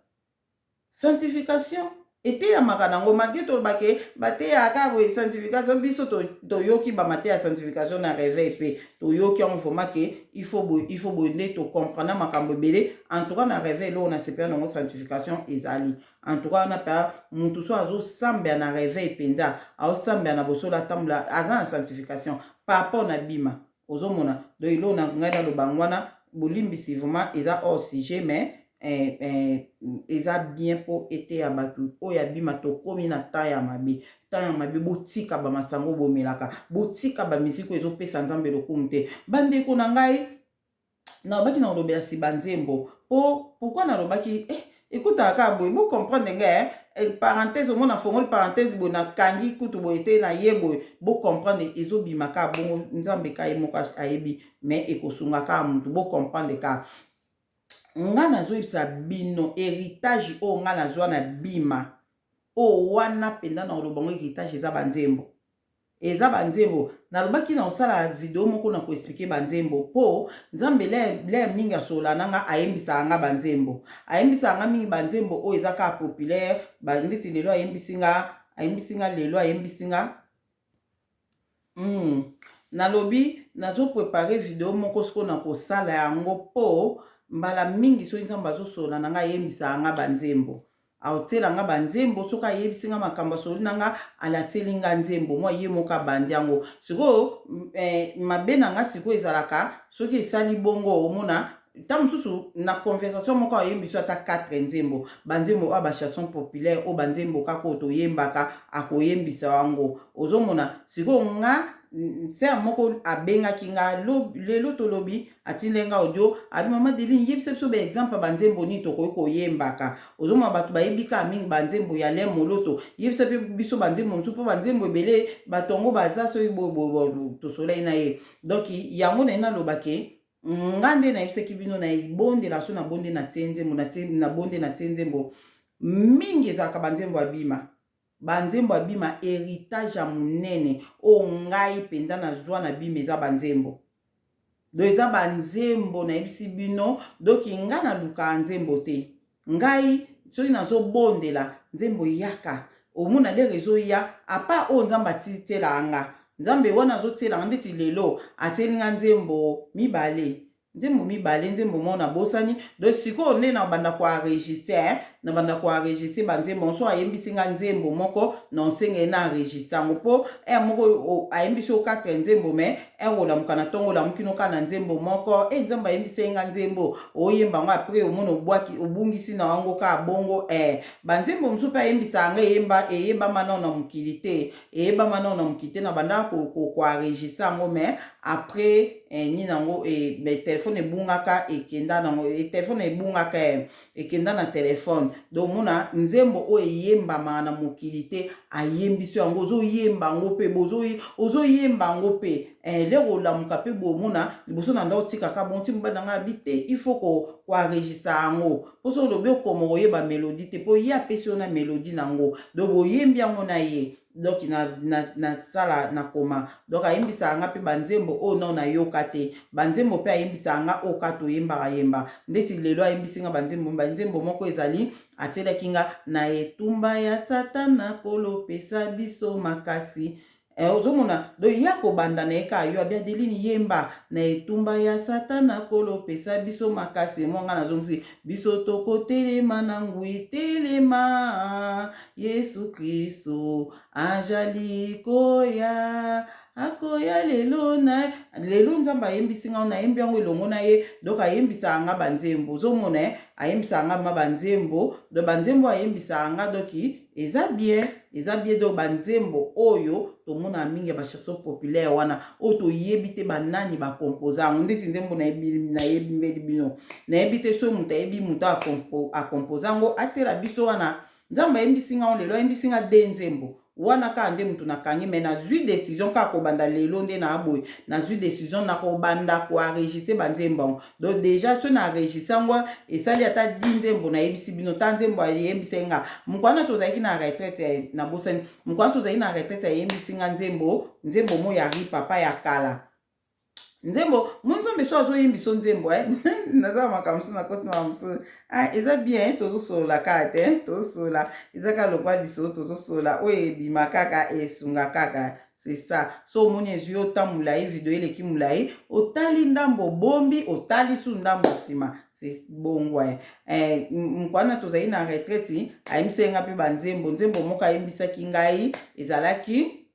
S1: sanctification. Eteyamaka nango malgre toloba ke bateyaka kaka boye sanctification, biso toyoki ba mateya ya sanctification na reveil pe toyoki yango vraiment ke il faut boye, il faut boye nde to comprendre makambo ebele. En tout cas na reveil eloko nasepela nango sanctification ezali. En tout cas wana pe mutu so azosambela na reveil mpenza, aosambela na bosolo, atambola aza na sanctification par rapport na bima ozomona. Donc eloko na ngai naloba yango wana, bolimbisi vraiment eza hors sujet, mais eza bien mpo eteya bato oyo abima. Tokómi na temps ya mabe, temps ya mabe. Botika bamasango bomelaka, botika bamiziki oyo ezopesa Nzambe lokumu te. Bandeko na ngai, nalobaki na kolobela si banzembo mpo pourquoi nalobaki ekutaka kaka boye, bocomprendre ngai. Parenthèse, omona fongoli parenthèse boye, nakangi kutu boye te, na ye boye, bocomprendre, ezobima kaka bongo. Nzambe ka ye moko ayebi, mais ekosunga kaka motu bocomprendre kaka. Nga nazoyebisa bino, héritage oyo nga nazwa na bima oyo wana mpenza, na koloba ngo héritage eza banzembo, eza banzembo. Nalobaki na kosala video moko na koexpliquer banzembo, mpo Nzambe le mingi asola na nga, ayembisaka nga banzembo, ayembisaka nga mingi banzembo oyo eza kaka populaire. Ndeti lelo ayembisi nga, ayembisi nga lelo, ayembisi nga. Nalobi nazoprépare video moko sikoyo na kosala yango, mpo mbala mingi soki Nzambe azosola na ngai, ayembisaka nga banzembo, aotiela nga banzembo. Soki ayebisi nga makambo, asoli na nga, alatieli nga nzembo mwa ye moko abandi yango. Sikoyo mabe na nga sikoyo ezalaka soki esali bongo, omona ntango mosusu na conversation moko ayembi so ata 4 nzembo, banzembo oyo bachanson populaire, oyo banzembo kaka oyo toyembaka, akoyembisa yango. Ozomona sikoyo nga sœur moko abengaki nga lelo, tolobi, atindeli nga audio, abi: "Mama Deline, yebisa biso baexemple ya banzembo nini tokoki koyembaka." Ozomona bato bayebi kaka mingi banzembo ya Le Moloto. Yebisa mpe biso banzembo mosusu, mpo banzembo ebele bato yango baza soki boye. Tosolai na ye. Donc yango na ye nalobake nga nde nayebisaki bino, na ebondela so nabonde na tie nzembo, nabonde na tie nzembo mingi ezalaka banzembo ya bima, banzembo ya bima. Héritage ya monene oyo ngai mpenza nazwa na bima eza banzembo. Donc eza banzembo nayebisi bino. Donc ngai nalukaka nzembo te. Ngai soki nazobondela, nzembo eyaka. Omona lere ezoya apa oyo Nzambe atitielaka nga, Nzambe wana azotielanga. Ndeti lelo atieli nga nzembo mibale, nzembo mibale, nzembo moko nabosani. Donc sikoyo nde na banda koenregistrer, na banda koenregistrer banzembo. So ayembisi nga nzembo moko, na osengeli na enregistrer yango, mpo heure moko ayembisi yo 4 nzembo, mais heure olamuka na ntongo, olamuki noka na nzembo moko e Nzambe ayembisi nga nzembo, oyemba yango, après omona obwaki, obungisi na yango kaka bongo. Banzembo mosusu mpe ayembisaka nga, eyemba, eyebama nao na mokili te, eyebama nao na mokili te. Na bandaka koenregistrer yango, mais après nini yango, telefone ebungaka, ekenda nango, telefone ebungaka, ekenda na telefone. Donc omona nzembo oyo eyembamaka na mokili te, ayembisi yango, ozoyemba yango mpe, ozoyemba yango mpe lere olamuka mpe bomona liboso na nda otikaka bon ti mobali na ngai abi te, il faut koenregistrer yango, mpo soki olobi okoma koyeba mélodie te, mpo ye apesi yo na mélodie nango. Donc boyembi yango na ye. Donc nasala na nakoma. Donc ayembisaka nga mpe banzembo oyo nao nayoka te, banzembo mpe ayembisaka nga oyo ka toyembaka yemba. Ndeti lelo ayembisi nga banzembo, banzembo moko ezali atielaki nga: "Na etumba ya Satana, kolopesa biso makasi." Ozomona, donc ya kobanda na ye kaka yo abi: "Adeline, yemba na etumba ya Satana, kolopesa biso makasi." Mwa nga nazongisi: "Biso tokotelema na ngwi, telema, Yesu Kristo ajali koya, akoya lelo." Na lelo Nzambe ayembisi nga, nayembi yango elongo na ye. Donc ayembisaka nga banzembo, ozomona, ayembisaka nga ma banzembo. Donc banzembo ayembisaka nga, donc eza bien, eza bien. Donc banzembo oyo tomona mingi ya bachanson populaire wana oyo toyebi te banani bakompoza yango. Ndeti nzembo nayebeli bino, nayebi te soki moto ayebi moto akompoza yango, atiela biso wana. Nzambe ayembisi nga lelo, ayembisi nga de nzembo wana kaka nde motu nakangi. Mais nazwi décision kaka kobanda lelo nde na boye, nazwi décision na kobanda koenregistrer banzembo yango. Donc déjà so na enregistrer yango, esali ata 10 nzembo. Nayebisi bino ta nzembo ayembisi nga moko wana tozalaki na retraite, nabosani moko wana tozalaki na retraite, ayembisi nga nzembo, nzembo mo ya ri papa ya kala. Nzembo mo Nzambe so azoyembiso nzembo eh? Naza na makambo mosusu, nakoti makambo mosusu. Ah, eza bien, tozosolola kaka te, tozosolola, eza kaka lokwa lisolo tozosolola, oyo ebima kaka esunga kaka. C'est ça. So omoni ezwi yo temps molai, video eleki molai, otali ndambo obombi, otali su ndambo nsima, c'est bongo. Eh, mokwana tozali na retraite, ayembisaki ngai mpe banzembo. Nzembo moko ayembisaki ngai ezalaki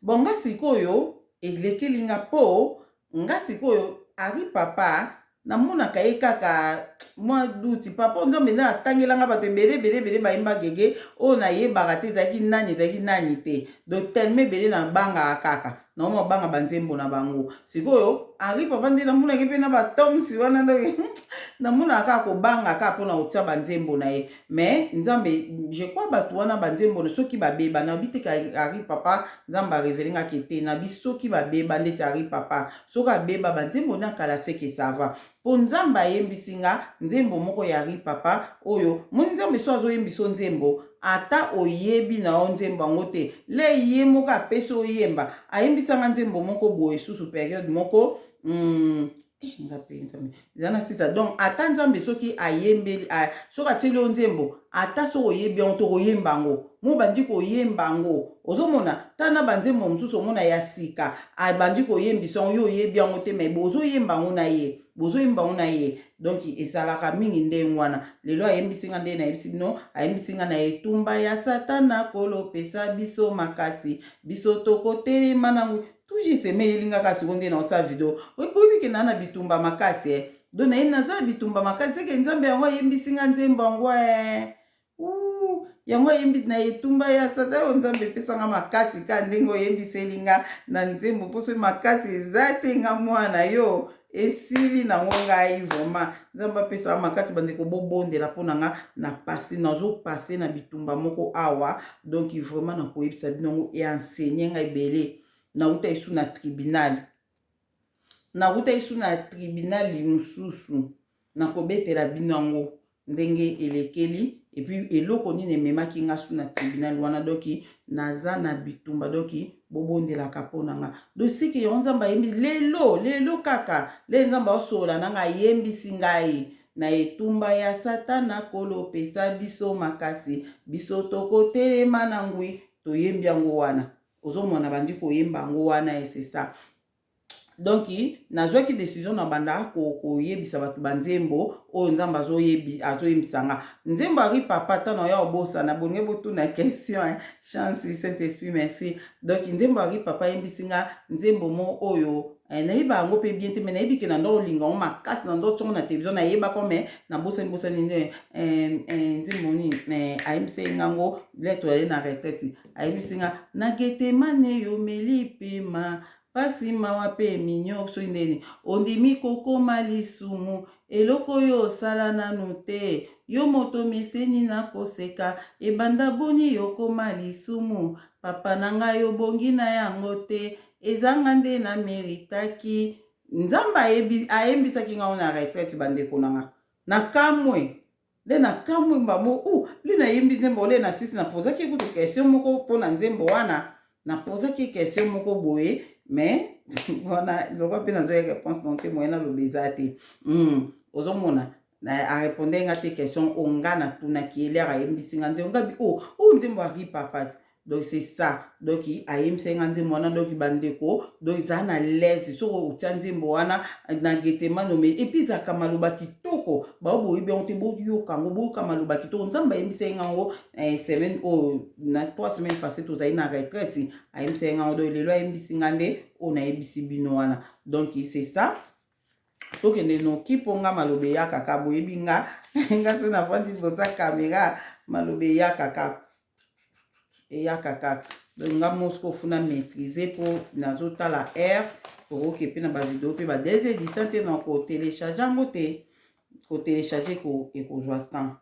S1: bon. Nga sikoyo elekeli nga, mpo nga sikoyo ari papa namonaka ye kaka mwa duti papa. Nzambe nde atangelanga bato ebele ebele ebele bayemba gege oyo nayebaka te ezalaki nani, ezalaki nani te. Donc tellement ebele nabangaka kaka, naoma obanga banzembo na bango. Sikoyo Henri Papa nde namonaki mpe na batomsi wana, donc namonaka kaka kobanga kaka mpona kotia banzembo na ye. Mais Nzambe, je crois bato wana banzembo soki babeba, nayebi te. Henri Papa, Nzambe arévéler ngaki te, nabi soki babeba ndeti Henri Papa, soki abeba banzembo na kala, seke ça va, mpo Nzambe ayembisi nga nzembo moko ya Henri Papa oyo moni. Nzambe so azoyembisa nzembo, ata oyebi na yo nzembo yango te, le ye moko apesi oyemba. Ayembisanga nzembo moko boye susu période moko, eh, nga mpe Nzambe eza na sisa. Donc ata Nzambe soki ayembeli, soki atieli yo nzembo, ata soki oyebi yango to koyemba yango, mo bandi koyemba yango, ozomona tana banzembo mosusu omona ya sika, abandi koyembisa yango, yo oyebi yango te, mais bozoyemba yango na ye, bozoyemba yango na ye. Donc ezalaka mingi ndenge wana. Lelo ayembisi nga nde nayebisi bino, ayembisi nga na etumba ya Satana, kolopesa biso makasi, biso tokotelema nango toujours. Emeyeli nga kaka sikoyo nde naosala video. Oyebi ke naa na bitumba makasi e, donc nayebi naza na bitumba makasi, seke Nzambe yango ayembisi nga nzembo yango e yango ayembi na etumba ya Satan oyo. Nzambe epesanga makasi ka ndenge oyembiseli nga na nzembo, mpo soki makasi eza te, nga mwana yo esili nango ngai. Vraiment, Nzambe apesaka makasi. Bandeko, bobondela mpo na nga na pasi, nazopase na bitumba moko awa. Donc vraiment nakoyebisa bino yango, eenseigner ngai ebele. Nauta esu na tribunal, nakuta esu na tribunal mosusu, nakobetela bino yango ndenge elekeli, et puis eloko nini ememaki nga su na tribunal wana. Donc naza na bitumba, donc bobondelaka mpo na nga. Donc siki yango Nzambe ayembi lelo, lelo kaka le Nzambe aosolola na nga, ayembisi ngai na etumba ya Satana, kolopesa biso makasi, biso tokotelema na ngwi. Toyembi yango wana, ozomona bandi koyemba yango wana e, c'est ça. Donc nazwaki décision na banda koyebisa bato banzembo oyo Nzambe azoyebisa nga. Nzembo ari papa ntango oya obosana bonge botuna question. Chance, Saint Esprit, merci. Donc nzembo ari papa ayembisi nga nzembo mo oyo, nayeba yango mpe bien te, mais nayebi ke na ndo olinga yango makasi, na ndo ntongo na télévision nayebaka, mais nabosani bosani nde nzembo nini ayembisi nga yango. Lettre aye na retraite, ayembisi nga na Getemane, yomeli pema pasi mawa mpe minyo, soki ndeni ondimi kokoma lisumu, eloko oyo osala nanu te, yo moto meseni na koseka, ebanda boni yokoma lisumu? Papa na ngai, obongi na yango te, ezanga nde na méritaki. Nzambe ayembisaki ngai na retraite. Bandeko na nga, na kamwe nde nakamwe mbamo u li nayembi nzembo ole na sisi. Napozaki kutu question moko mpona nzembo wana, napozaki question moko boye, mais wana lokwa mpe nazoya réponse non te, moye naloba eza te. Ozomona arépondre nga te question oyo nga natunaki. Elere ayembisi nga nzembo, ngabi o oyo nzembo ari papa ti. Donc c'est ça. Donc ayembisaki nga nzembo wana. Donc bandeko, donc ezala na lese soki otia nzembo wana na Getemane omeli, et puis ezalaka maloba kitoko. Bao boyebi yango te, boyoka yango, boyoka maloba kitoko. Nzambe ayembisaki nga yango semaine oyo, na 3 semaines passé, tozali na retraite, ayembisaki nga yango. Donc lelo ayembisi nga nde oyo nayebisi bino wana. Donc c'est ça. Tokende noki mpo nga maloba eyakaka. Boyebi nga, nga so nafandi liboso ya caméra, maloba eyakaka, eyaka kaka. Donc nga mosiko ofuna maîtrise mpo nazotala heure, tokoki mpe na bavideo mpe ba 2 heures du temps te na kotélécharger yango te, kotélécharger ekozwa temps.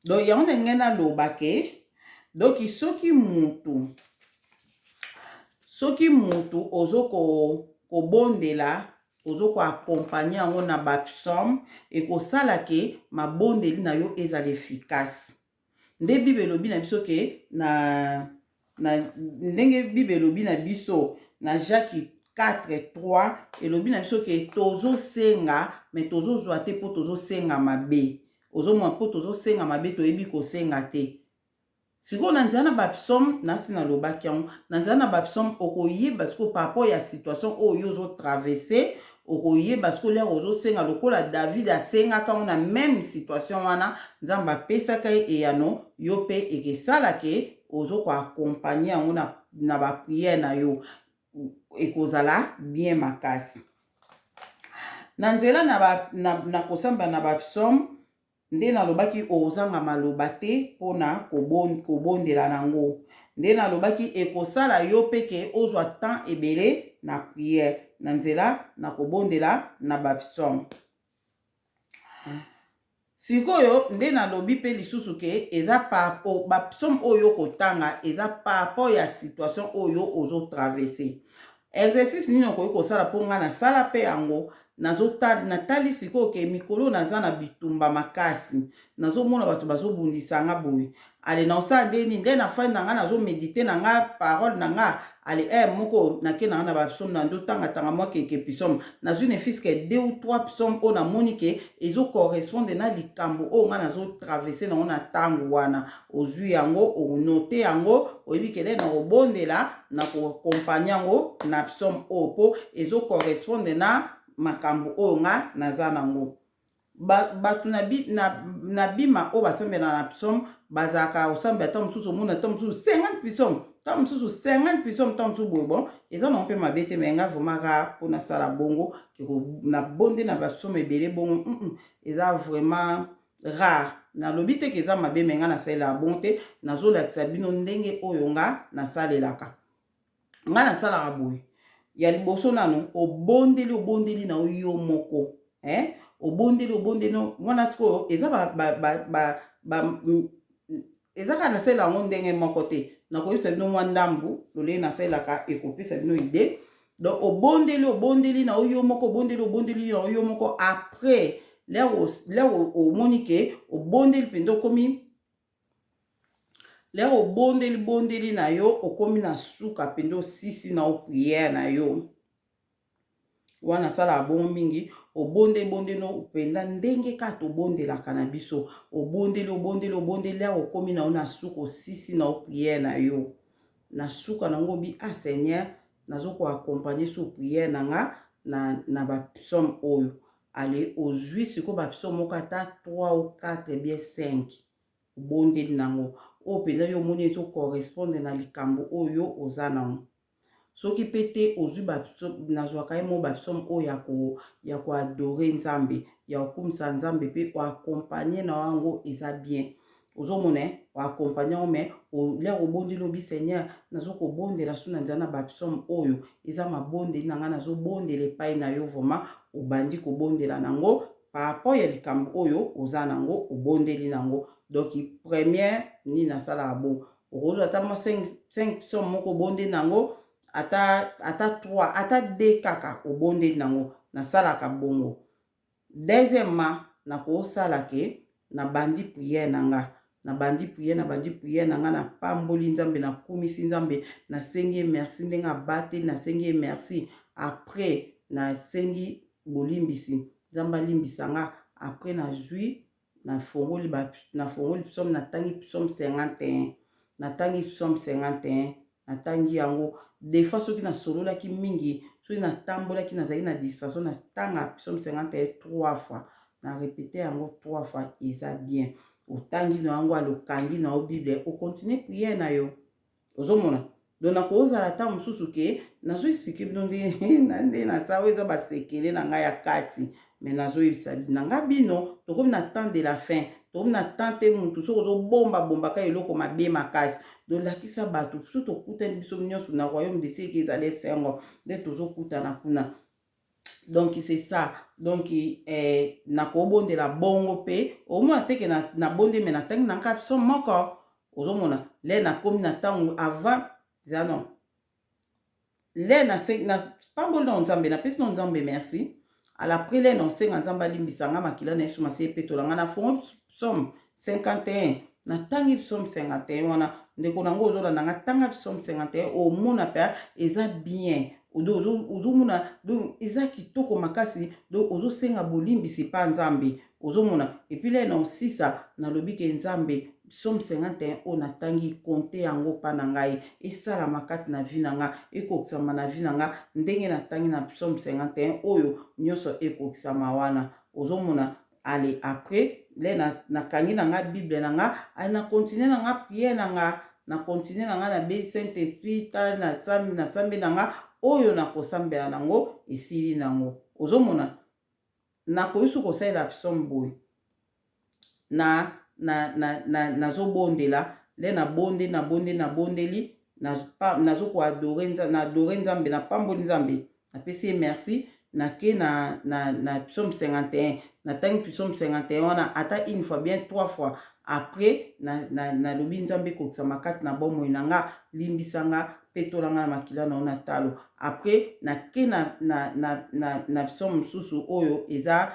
S1: Donc yango na ngai naloba ke donc soki mutu ozo kobondela, ozo koaccompagner yango na bapsaume, ekosala ke mabondeli na yo ezala efficace. Nde Bible elobi na biso ke na ndenge Bible elobi na biso na Jacques. 4 3 elobi na biso ke tozosenga me tozozwa te mpo tozosenga mabe. Ozomona, mpo tozosenga mabe, toyebi kosenga te. Sikoyo na nzela na bapsaume, nasi nalobaki yango, na nzela na bapsaume okoyeba sikoyo par rapport ya situation oyo yo ozotraverse. Okoyeba sikoyo l'heure ozosenga lokola David asengaka yango na même situation wana, Nzambe apesaka ye eyano. Yo mpe ekesala ke ozokoaccompagner yango na baprière na yo, ekozala bien makasi. Na nzela na kosamba na bapsaume, nde nalobaki, ozanga maloba te mpona kobondela nango. Nde nalobaki, ekosala yo mpe ke ozwa temps ebele na prière na nzela na kobondela na bapsaume. Sikoyo nde nalobi mpe lisusu ke eza bapsaume oyo kotanga eza par rapport ya situation oyo ozotraverse. Exercice nini okoki kosala? Mpo ngai nasala mpe yango, natali sikoyo ke mikolo naza na bitumba makasi, nazomona bato bazobundisa nga boye. Ale, naosala nde nini? Nde nafandi na ngai, nazoméditer na nga parole na nga. Ale, moko nake na nga na bapsaume, na ndotangatanga mwa quelques psaume. Nazwi ne fût-ce que deux ou trois psaume oyo namoni ke ezocorrespondre na likambo oyo ngai nazotraverse nango na ntango wana. Ozwi yango, onote yango, oyebi kele na kobondela na koaccompagner yango na psaume oyo mpo ezocorrespondre na makambo oyo nga naza nango. Bato na bima oyo basambela na psaume bazalaka kosambela ntango mosusu, omona ntango mosusu 50 psaume, ntango mosusu 50 psaume, ntango mosusu boye. Bon, eza nango mpe mabe te, me nga vraiment kaka mpo nasala bongo, nabonde na bapsaume ebele bongo, eza vraiment rare. Nalobi te ke eza mabe, me nga nasalelaka bongo te. Nazolakisa bino ndenge oyo nga nasalelaka. Nga nasalaka boye: ya liboso nano, obondeli, obondeli na yo moko, eh? Obondeli, obondeli wana. Sikoyo eza ba, ba, ba, ba, ba, eza kaka nasalela yango ndenge moko te. Nakoyebisa bino mwa ndambu lolenge nasalelaka, ekopesa bino idée. Donc obondeli, obondeli na yo moko, obondeli, obondeli na yo moko. Après, l'heure omoni ke obondeli mpenza, okomi l'heure obondeli bondeli na yo, okomi na suka mpenza, osisi na yo prière na yo wana. Asalaka bongo mingi. Obondeli bondeli mpenza ndenge kaka tobondelaka na biso. Obondeli, obondeli, obondeli, awa okomi na yo na suka, osisi na yo prière na yo. Na suka nango obi: "Ah Seigneur, nazokoaccompagner so prière na nga na bapsaume oyo." Ale, ozwi sikoyo bapsaume moko, ata 3 ou 4 bien 5, obondeli nango oyo mpenza yo omoni ezocorrespondre na likambo oyo oza nango. Soki mpe te, ozwi, nazwaka ye mo bapsaume oyo ya koadorer Nzambe, ya kokumisa Nzambe, mpe oaccompagner na yango, eza bien. Ozomona, oaccompagner yango, mais l'heure obondeli, obi: "Seigneur, nazokobondela so na nzela na bapsaume oyo, eza mabondeli na ngai, nazobondela epai na yo." Vraiment, obandi kobondela nango par rapport ya likambo oyo oza nango, obondeli nango. Donc première nini nasalaka bongo. Okozwa ata mwa 5 psaume moko, obondeli nango, ata 3, ata 2 kaka, obondeli nango. Nasalaka bongo. Deuxièmement, nakosala ke nabandi prière na nga, nabandi prière, nabandi prière na nga, napamboli Nzambe, nakumisi Nzambe, nasengi ye merci ndenge abateli, nasengi ye merci. Après, nasengi bolimbisi, Nzambe alimbisa nga. Après, nazwi, nafongoli psaume, natangi psaume 51, natangi psaume 51, natangi yango. Des fois, soki nasololaki mingi, soki natambolaki, nazalaki na distraction, natanga psaume 51 trois fois, na répéter yango trois fois, eza bien. Otangi na yango, alokangi na yo Bible, ocontinuer prière na yo. Ozomona, donc nakozala ata mosusu ke nazoexpliquer bino nde nasala oyo eza basekele na ngai ya kati, me nazoyebisa na ngai bino, tokomi na temps de la fin, tokomi na temps te. Mutu soki ozobombabombaka eloko mabe makasi, dolakisa bato so tokutani biso nyonso na royaume de cieux, ezali esengo nde tozokutana kuna. Donc c'est ça. Donc nakobondela bongo mpe omona teke nabondeli, me natangi na ngai psaume moko. Ozomona, le nakomi na ntango avant eza non, le napamboli na Nzambe, napesi na Nzambe merci. Après, le na osenga Nzambe alimbisa nga, makila na Yesu masi epetola nga, nafongo psaume 51, natangi psaume 51 wana. Ndeko nango ozolanda nga, tanga psaume 51, omona mpe eza bien. Ozomona, donc eza kitoko makasi. Donc ozosenga bolimbisi epa Nzambe, ozomona. Et puis le na osisa, nalobi ke Nzambe, psaume 51 oyo natangi, konte yango mpa na ngai, esalama kati na vie na nga, ekokisama na vie na nga ndenge natangi na psaume 51 oyo nyonso ekokisama wana, ozomona. Ale, après le nakangi na nga Bible na nga, ale na continue na nga prière na nga, na continue na nga, nabeyi Saint Esprit ta nasambi na nga oyo nakosambela nango, esili nango, ozomona. Nakoki so kosalela psaume boye na nazobondela. Le nabondeli, nabondeli, nabondeli, nazokoadorer, na adorer Nzambe, napamboli Nzambe, napesi ye merci. Nake na psaume 51, natangi psaume 51 wana ata une fois, bien trois fois. Après nalobi na Nzambe, ekokisama kati na bomoi na nga, limbisa nga, petola nga na makila na yo na talo. Après nake na psaume mosusu oyo eza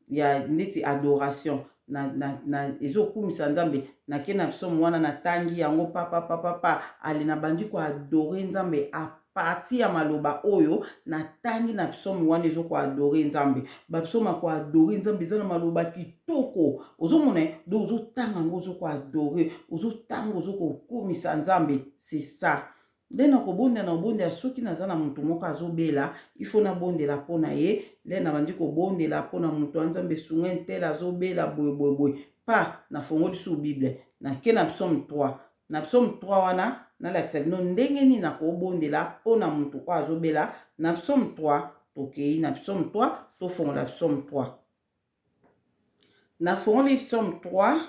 S1: ya neti adoration na ezokumisa Nzambe. Nake na psaume wana, natangi yango papapapapa. Ale, nabandi koadorer Nzambe à partir ya maloba oyo natangi na psaume wana, ezokoadorer Nzambe. Bapsaume ya koadorer Nzambe eza na maloba kitoko, ozomona. Donc ozotanga yango, ozokoadorer, ozotanga, ozokokumisa Nzambe, c'est ça. Nde nakobondela, na kobondela soki naza na motu moko azobela, ifo nabondela mpo na ye. Nde nabandi kobondela mpo na moto ya Nzambe, esunga ntele azobela boye boye boye. Pa nafongoli su Bible, nake na psaume 3. Na psaume 3 wana, nalakisa bino ndenge nini nakobondela mpo na motu oyo azobela. Na psaume 3, tokei na psaume 3, tofongola psaume 3. Nafongoli psaume 3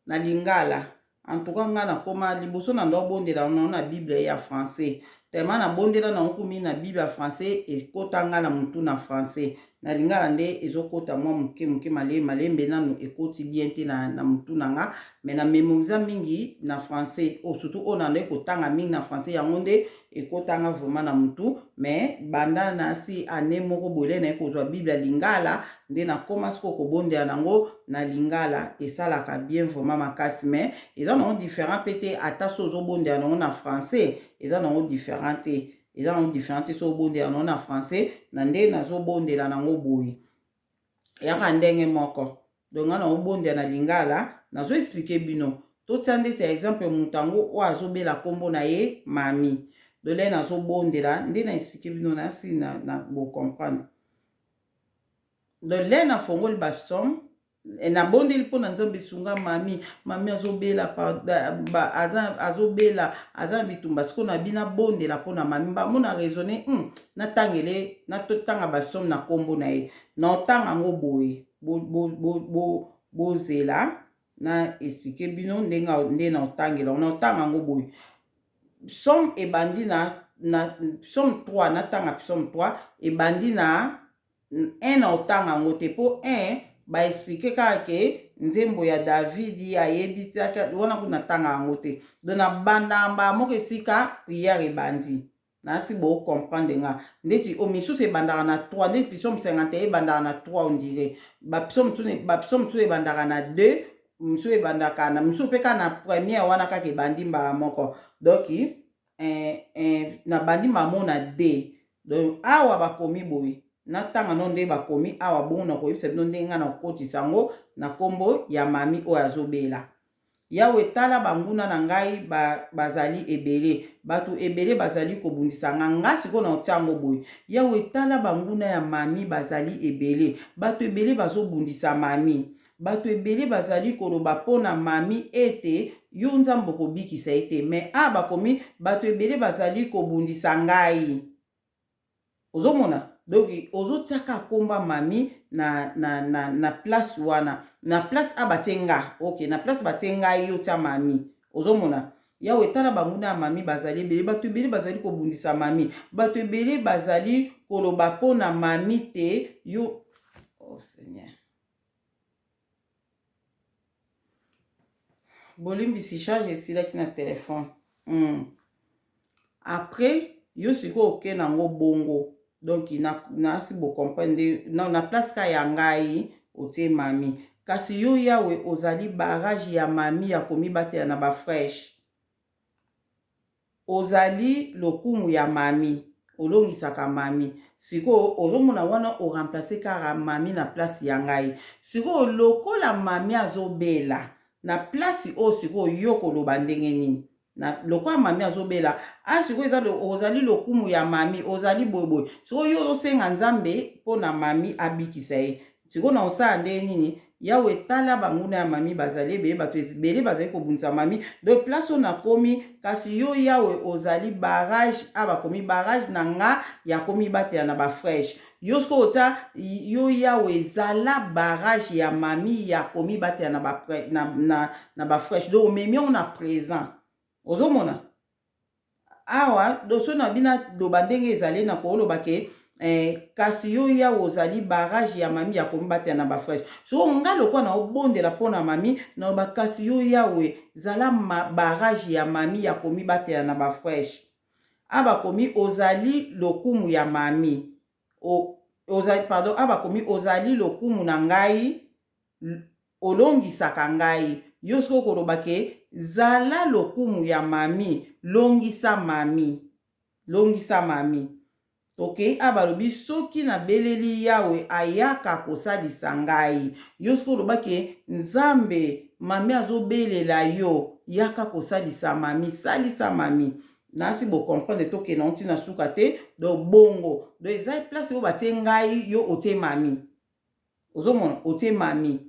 S1: na lingala. En tout cas, ngai nakóma liboso na ndo abondela nango na Bible ya français. Tellement nabondela nango kumi na Bible ya français, ekota ngai na motu na français. Na lingala nde ezokota mwa moke moke, malembe malembe, nanu ekoti bien te na motu na nga. Mais na mémoriser mingi na français oyo, surtout oyo na nde kotanga mingi na français, yango nde ekotanga vraiment na motu. Mais banda nasi ane moko boye naye kozwa Bible ya lingala, nde nakóma sikoyo kobondela nango na lingala. Esalaka bien vraiment makasi, mais eza nango différent mpe te. Ata so ozobondela nango na français, eza nango différent te, eza nango différent te. So obondela nango na français na nde nazobondela nango boye, eyaka ndenge moko. Donc nga naobondela na lingala, nazoexpliquer bino. Totia ndeti ya exemple, moto yango oyo azobela, nkombo na ye Mami dole. Nazobondela nde na expliquer bino, nasi na bocomprendre. Donc le nafongoli bapsaume, nabondeli mpo na Nzambe esunga Mami. Mami azobela, azobela, aza na bitumba. Sikoyo na bino abondela mpo na Mami, bango na raisonne, natangele, natotanga bapsaume na nkombo na ye. Na otanga yango boye, bozela na expliquer bino ndenge nde na otangela. Na otanga yango boye, psaume ebandi na psaume 3. Natanga psaume 3, ebandi na 1. Na otanga yango te mpo 1 baexpliquer kaka ke nzembo ya Davidi ayebisaki wana. Kuna natanga yango te. Donc na bandamba moko esika prière ebandi, nasi bocomprendre nga. Ndeti o misusu ebandaka na 3, ndeti psaume 51 ebandaka na 3, on dirait bapsaume mosusu ebandaka na 2, misusu ebandaka na misusu mpe kaka na première wana kaka ebandi mbala moko. Donc nabandi mamo na d. Donc awa bakomi boye, natanga no nde bakomi awa bongo, nakoyebisa bino ndenge ngai nakokotisa yango na nkombo ya Mami oyo azobela. Yawe, tala banguna na ngai, bazali ebele, bato ebele bazali kobundisa nga. Nga sikoyo na otia yango boye: Yawe, tala banguna ya Mami, bazali ebele, bato ebele bazobundisa Mami. Bato ebele bazali koloba mpo na Mami ete yo Nzambe okobikisa ye te. Mais a bakomi bato ebele bazali kobundisa ngai, ozomona. Donc ozotiaka komba Mami na place wana, na place a batie nga. Ok, na place batie ngai, yo tia Mami, ozomona. Yawe, tala banguna ya Mami, bazali ebele, bato ebele bazali kobundisa Mami. Bato ebele bazali koloba mpo na Mami te yo, oh Seigneur, bolimbisi, charge esilaki na telefone. Après yo sikoyo okende yango bongo. Donc nasi bocomprendre nde na place ka ya ngai otie Mami. Kasi yo Yawe, ozali barrage ya Mami ya komibatela na baflèche. Ozali lokumu ya mami, olongisaka mami. Sikoyo ozomona wana o remplacer kaka mami na place ya ngai. Sikoyo lokola mami azobela na place oyo, sikoyo yo koloba ndenge nini? Na lokola mami azobela a sikoyo eza ozali lokumu ya mami, ozali boyeboye. Sikoyo yo ozosenga Nzambe mpo na mami abikisa ye. Sikoyo na osala ndenge nini? Yawe, tala banguna ya mami bazali ebele, bato ebele bazali kobundisa mami. Donc place oyo nakomi, kasi yo Yawe ozali barrage, a bakomi barrage na nga ya komibatela na baflèches. Yo sikoyo otya yo Yawe ezala barrage ya mami ya komibatela na baflèches. Donc omemi yango na présent. Ozomona awa doso na bino loba ndenge ezali na koloba ke kasi yo Yawe ozali barrage ya mami ya komibatela na baflèches. So nga lokola na obondela mpo na mami, naloba kasi yo Yawe zala barrage ya mami ya komibatela na baflèches. A bakomi ozali lokumu ya mami o, ozali, pardon, a bakomi ozali lokumu na ngai, olongisaka ngai. Yo soki okoloba ke zala lokumu ya mami, longisa mami, longisa mami. Ok, a balobi soki nabeleli Yawe, ayaka kosalisa ngai. Yo soki oloba ke Nzambe, mami azobelela yo, yaka kosalisa mami, salisa mami. Nasi bocomprendre, tokende ngo ntina suka te. Donc bongo, donc eza place oyo batie ngai, yo otie mami. Ozomona otie mami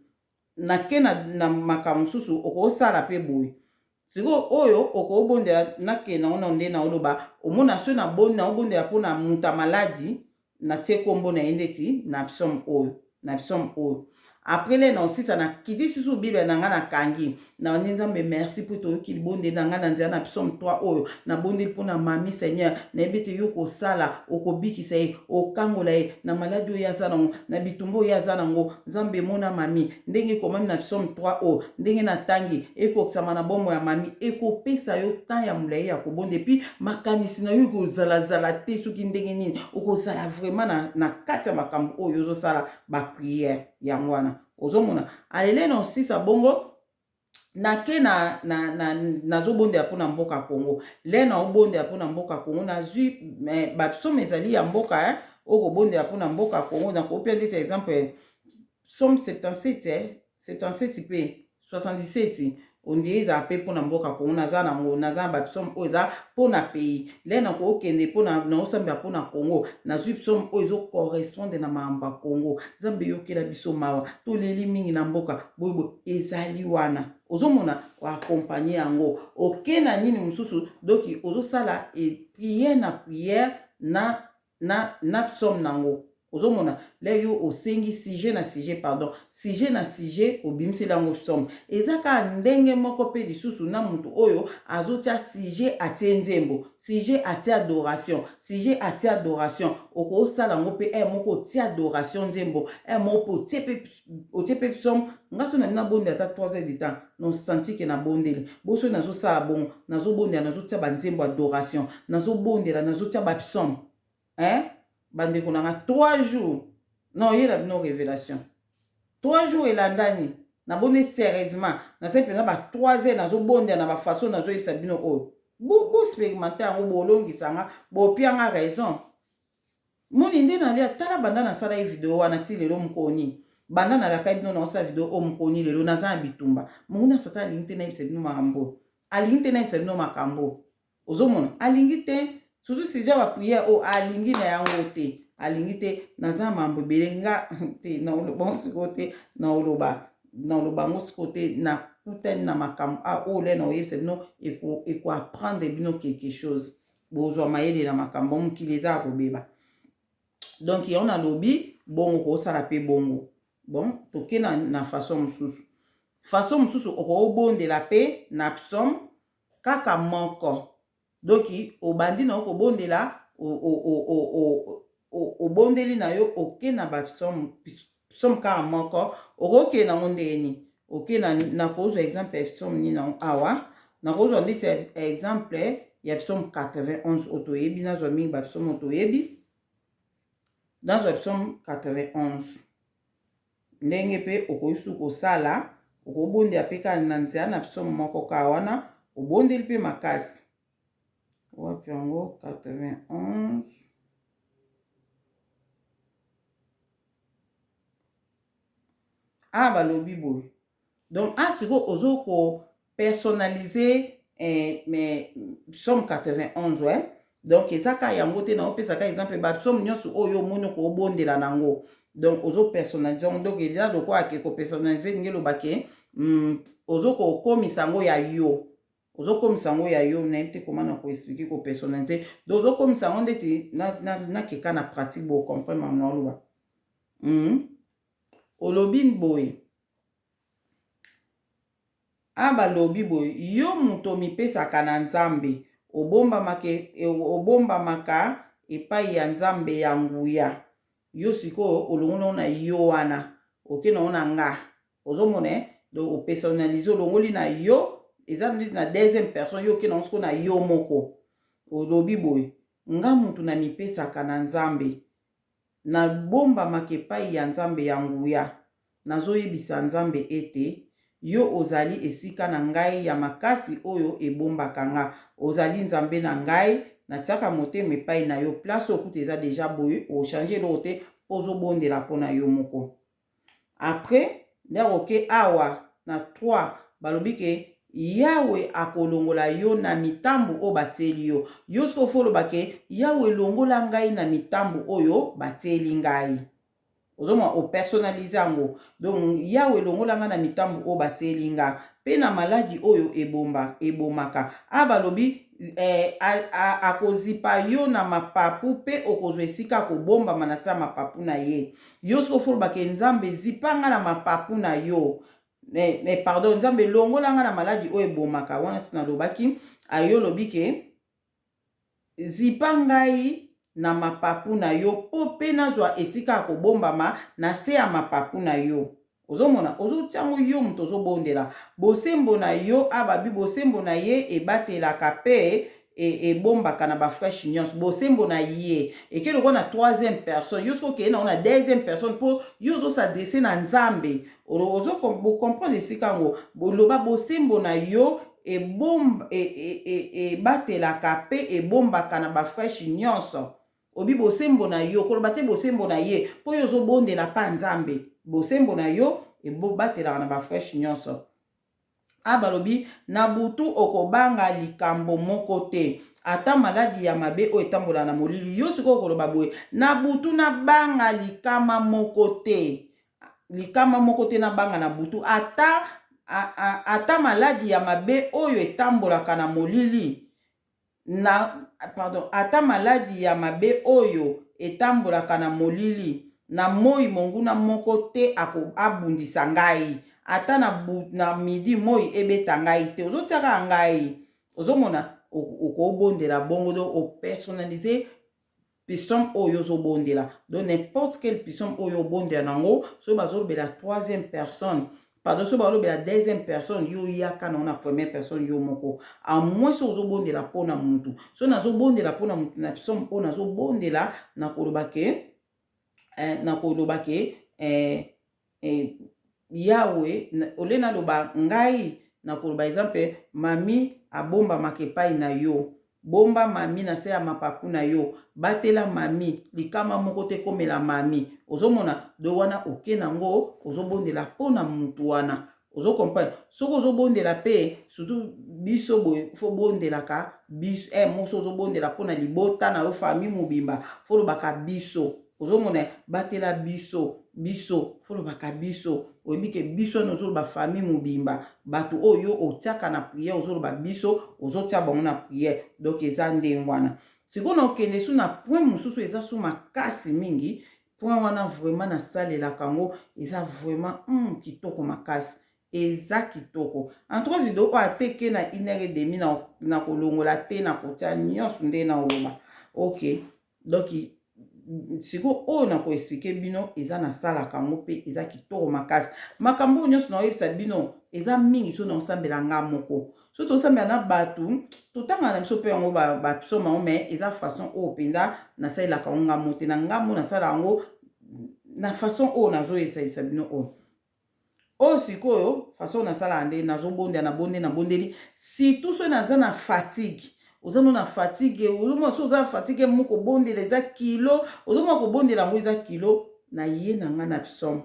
S1: nake na makambo mosusu. Okosala mpe boye sikoyo oyo okobondela, nakende yango na nde na oloba. Omona so naobondela mpona moto ya maladi, natie nkombo na ye ndeti na psaume oyo, na psaume oyo. Après le na osisa, nakiti susu Bible na ngai, nakangi na ndi Nzambe merci mpo toyoki libondeli na ngai na nzela na psaume 3 oyo nabondeli mpo na mami. Seigneur, nayebi ete yo kosala, okobikisa ye, okangola ye na maladi oyo aza nango, na bitumba oyo aza nango. Nzambe, mona mami ndenge ekomami na psaume 3 oyo, ndenge natangi, ekokisama na bomoi ya mami. Ekopesa yo temps ya molai ya kobonda, et puis makanisi na yo ekozalazala te soki ndenge nini okozala vraiment na kati ya makambo oyo ozosala baprière. Yango wana ozomona alele na osisa bongo. Nake na nazobondela mpona mboka Congo. Le naobondela mpona mboka Congo, nazwi bapsaume ezali ya mboka oyo kobondela mpona mboka Congo. Nakopia ndeti exemple psaume 77, 77 mpe 77 ondire ezala mpe mpona mboka Kongo. Naza nango, naza na bapsaume oyo eza mpona pays. Le nakokende mpona naosambela mpona Congo, nazwi psaume oyo ezocorrespondre na makambo ya Congo. Nzambe, yokela biso mawa, toleli mingi na mboka boyeboye. Ezali wana ozomona oaccompagner yango, oke na nini mosusu. Donc ozosala prière na prière na psaume nango. Ozomona le yo osengi sujet na sujet, pardon, sujet na sujet, obimiseli yango psaume. Eza kaka ndenge moko mpe lisusu na motu oyo azotia sujet, atie nzembo, sujet, atie adoration, sujet, atie adoration. Okosala yango mpe e moko otie adoration, nzembo e moko mpe otie mpe psaume. Nga so nali nabondela ata 3 heures du temps, nosanti ke nabondeli boso. Nazosala bongo, nazobondela, nazotia banzembo adoration, nazobondela, nazotia bapsaume, hein. Bandeko na nga, 3 jours na oyela bino révélation, 3 jours elandani nabondeli sérieusement, nasali mpenza ba 3 heures, nazobondela na bafaçon nazoyebisa bino oyo. Boexpérimenter yango, bolongisanga, bopianga raison. Moni nde nalia. Tala, banda nasala ye video wana ti lelo, mokoni banda nalaka bino naosala video oyo, mokoni lelo naza na bitumba. Monguna Satan alingi te nayebisa bino makambo, alingi te nayebisa bino makambo. Ozomona alingi te, surtout sujet ya baprière oyo alingi na yango te, alingi te. Naza na mambo ebele nga te, naoloba sikoyo te, naoloba yango sikoyo te. Nakutani na makambo oyo le naoyebisa bino, ekoapprendre bino quelque chose, bozwa mayele na makambo. Mokili eza ya kobeba. Donc yango nalobi bongo, kosala mpe bongo. Bon, toke na façon mosusu. Façon mosusu, okobondela mpe na psaume kaka moko. Donc obandi na yo kobondela, obondeli na yo, oke na bapsaume, psaume kaka moko. Okokende nango ndenge nini? Oke nakozwa exemple ya psaume nini nango awa? Nakozwa ndeti exemple ya psaume 91 oyo toyebi. Nazwa mingi bapsaume oyo toyebi. Nazwa psaume 91. Ndenge mpe okoki su kosala, okobondela mpe kaka na nzela na psaume moko kaka wana, obondeli mpe makasi. Wapi yango 91? Ah, balobi boye. Donc ah, sikoyo ozo ko personnaliser eh, mais psaume 91, ouais. Donc eza kaka yango te, naopesa kaka exemple, bapsaume nyonso oyo omoni okobondela nango, donc ozo personnaliser yango. Donc eza lokola ke kopersonnaliser elingi eloba ke ozo kokomisa yango ya yo, ozokomisa yango ya yo. Nayebi te koma na koexpliquer kopersonnaliser. Donc ozokomisa yango ndeti nakeka na pratique, bocomprendre makambo na oloba. Olobi boye, a balobi boye: yo moto omipesaka na Nzambe, obombamaka epai ya Nzambe ya nguya. Yo sikoyo olongoli yango na yo wana, oke nango na nga. Ozomona? Donc opersonnalise, olongoli na yo, eza neti na deuxième personne. Yo oke nango sikoyo na yo moko. Olobi boye: nga mutu na mipesaka na Nzambe, nabombamaka epai ya Nzambe ya nguya. Nazoyebisa Nzambe ete yo ozali esika na ngai ya makasi oyo ebombaka nga, ozali Nzambe na ngai, natiaka motema epai na yo. Place oyo kuta eza déjà boye, ochange eloko te mpo ozobondela mpona yo moko. Après nde oke awa na 3, balobi ke Yawe akolongola yo na mitambu oyo batieli yo. Yo soki ofo oloba ke Yawe, elongola ngai na mitambu oyo batieli ngai, ozomona opersonnalise yango. Donc Yawe, elongola ngai na mitambu oyo batieli nga mpe na maladi oyo ebomaka. A balobi eh, akozipa yo na mapapu mpe okozwa esika akobombama na se ya mapapu na ye. Yo soki ofo oloba ke Nzambe, zipa nga na mapapu na yo, mais pardon, Nzambe, elongola nga na maladi oyo ebomaka. Wana si nalobaki ayo, olobi ke zipa ngai na mapapu na yo mpo mpe nazwa esika ya kobombama na se ya mapapu na yo. Ozomona, ozotia yango yo moto ozobondela. Bosembo na yo, ababi bosembo na ye ebatelaka mpe ebombaka na baflèche nyonso. Bosembo na ye eke lokola na troisième personne. Yo soki okeye nango na deuxième personne, mpo yo ozos'adresser na Nzambe, bocomprendre esika yango. Boloba bosembo na yo ebatelaka mpe ebombaka na baflèche nyonso. Obi bosembo na yo, koloba te bosembo na ye, mpo yo ozobondela mpa Nzambe. Bosembo na yo ebobatelaka na baflèche nyonso. A balobi na butu okobanga likambo moko te, ata maladi ya mabe oyo etambolaka na molili. Yo sikoyo okoloba boye: na butu nabanga likama moko te, likama moko te nabanga na butu, ata maladi ya mabe oyo etambolaka na molili na, pardon, ata maladi ya mabe oyo etambolaka na molili. Na moi monguna moko te abundisa ngai, ata na midi moi ebeta ngai te. Ozotiaka ngai, ozomona, okobondela bongo. Donc opersonnalise psaume oyo ozobondela. Donc n'importe quel psaume oyo obondela nango, soki bazolobela troisième personne, pardon, soki balobela deuxième personne, yo yaka nango na première personne yo moko. À moins soki ozobondela mpona mutu. Soki nazobondela mpona mutu na psaume oyo nazobondela, nakoloba ke Yawe, ole naloba ngai, nakoloba exemple: mami abombamaka epai na yo, bomba mami na se ya mapapu na yo, batela mami, likama moko te ekomela mami. Ozomona? Do wana oke nango, ozobondela mpo na mutu wana. Ozocomprendre? Soki ozobondela mpe, surtout biso boye, fo bondelaka biso moso. Ozobondela mpona libota na yo, famille mobimba, fo olobaka biso. Ozomona? Batela biso, biso, fo olobaka biso. Oyebi ke biso wana ozoloba famille mobimba, bato oyo otiaka na prière, ozoloba biso, ozotia bango na prière. Donc eza ndenge wana. Sikoyo na okende su na point mosusu, eza su makasi mingi. Point wana vraiment nasalelaka yango, eza vraiment kitoko makasi, eza kitoko. Entre video oyo ateke na une heure et demi na kolongola te, na kotia nyonso nde na oloba. Ok, donc sikoyo oyo na koexpliquer bino, eza nasalaka yango mpe eza kitoko makasi. Makambo oyo nyonso naoyebisa bino eza mingi. So naosambela nga moko, so tosambela na bato, totangaka na biso mpe yango bapsaume yango, mais eza façon oyo mpenza nasalelaka yango nga mo te. Na ngambo nasala yango na façon oyo nazoyebisayebisa bino oyo. Sikoyo façon nasalaka nde nazobondela, nabonde, nabondeli, surtout soki naza na fatigue. Oza no na fatigue, ozomona soki oza na fatigue moko, kobondela eza kilo, ozomona kobondela yango eza kilo. Na ye na nga na psaume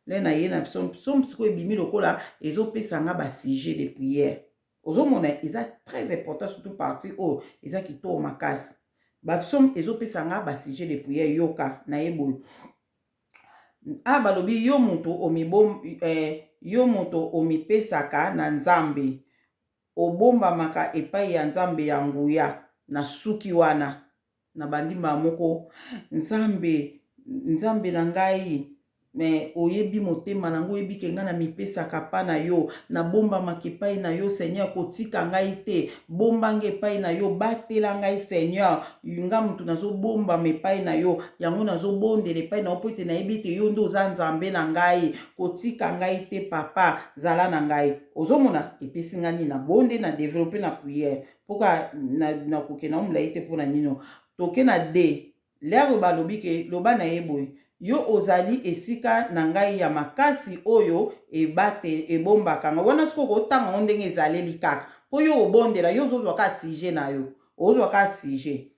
S1: le na ye na psaume, psaume sikoyo ebimi lokola ezopesa nga basujet de prière. Ozomona eza très important, surtout partie oyo eza kitoko makasi. Bapsaume ezopesa nga basujet de prière. Yoka na ye boye a balobi: yo moto omibom, yo moto omipesaka na Nzambe, obombamaka epai ya Nzambe ya nguya. Na suki wana na bandimba moko: Nzambe, Nzambe na ngai, me oyebi motema nango, oyebi ke ngai namipesaka mpa na yo, nabombamaka epai na yo. Seigneur, kotika ngai te, bomba ngai epai na yo, batela ngai. Seigneur, nga motu nazobombama epai na yo, yango nazobondela epai na yo, mpo ete nayebi ete yo nde oza Nzambe na ngai. Kotika ngai te, papa, zala na ngai. Ozomona epesi ngai nini? Nabonde na développe na prière mpoka nakokende molai te. Mpo na nino toke na d lere balobi ke loba na ye boye: yo ozali esika na ngai ya makasi oyo ebate ebombaka nga. Wana sikoyo kotanga ngo ndenge ezaleli kaka mpo yo obondela, yo ozozwa kaka sujet na yo, ozwa kaka sujet.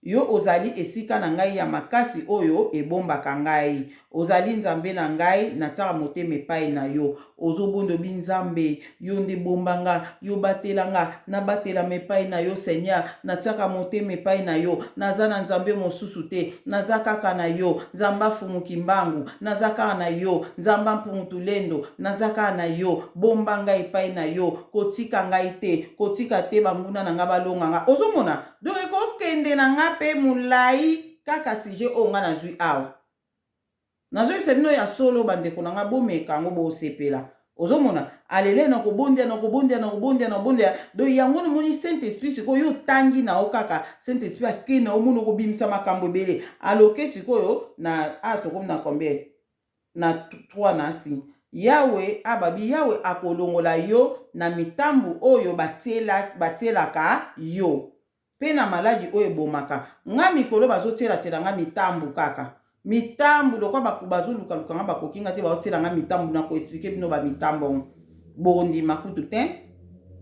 S1: Yo ozali esika na ngai ya makasi oyo ebombaka ngai, ozali Nzambe na ngai, natiaka motema epai na yo. Ozobonda, obi: Nzambe, yo nde bomba nga, yo batela nga, nabatelama epai na yo. Seigneur, natiaka motema epai na yo, naza na Nzambe mosusu te, naza kaka na yo. Nzambe afumuki mbangu, naza kaka na yo. Nzambe ampungu lendo, naza kaka na yo. Bomba ngai epai na yo, kotika ngai te, kotika te banguna na nga balonga nga. Ozomona donc ekokende na nga mpe molai kaka sujet oyo nga nazwi awa. Nazoyebisa bino ya solo, bandeko na nga, bomeka yango, bosepela. Ozomona alele na kobondela, na kobondela, na kobondela, na kobondela. Donc yango nomoni Saint Esprit sikoyo, yo otangi na yo kaka, Saint Esprit ake na omona okobimisa makambo ebele. Aloke sikoyo na a tokomi na combien? Na 3. Na si Yawe ababi: Yawe akolongola yo na mitambu oyo batielaka yo mpe na maladi oyo ebomaka. Nga mikolo bazotielatiela nga mitambu, kaka mitambu, lokwa bazolukaluka nga, bakoki nga te, baotiela nga mitambu. Na koexpliquer bino bamitambu yango, bondima kutu te.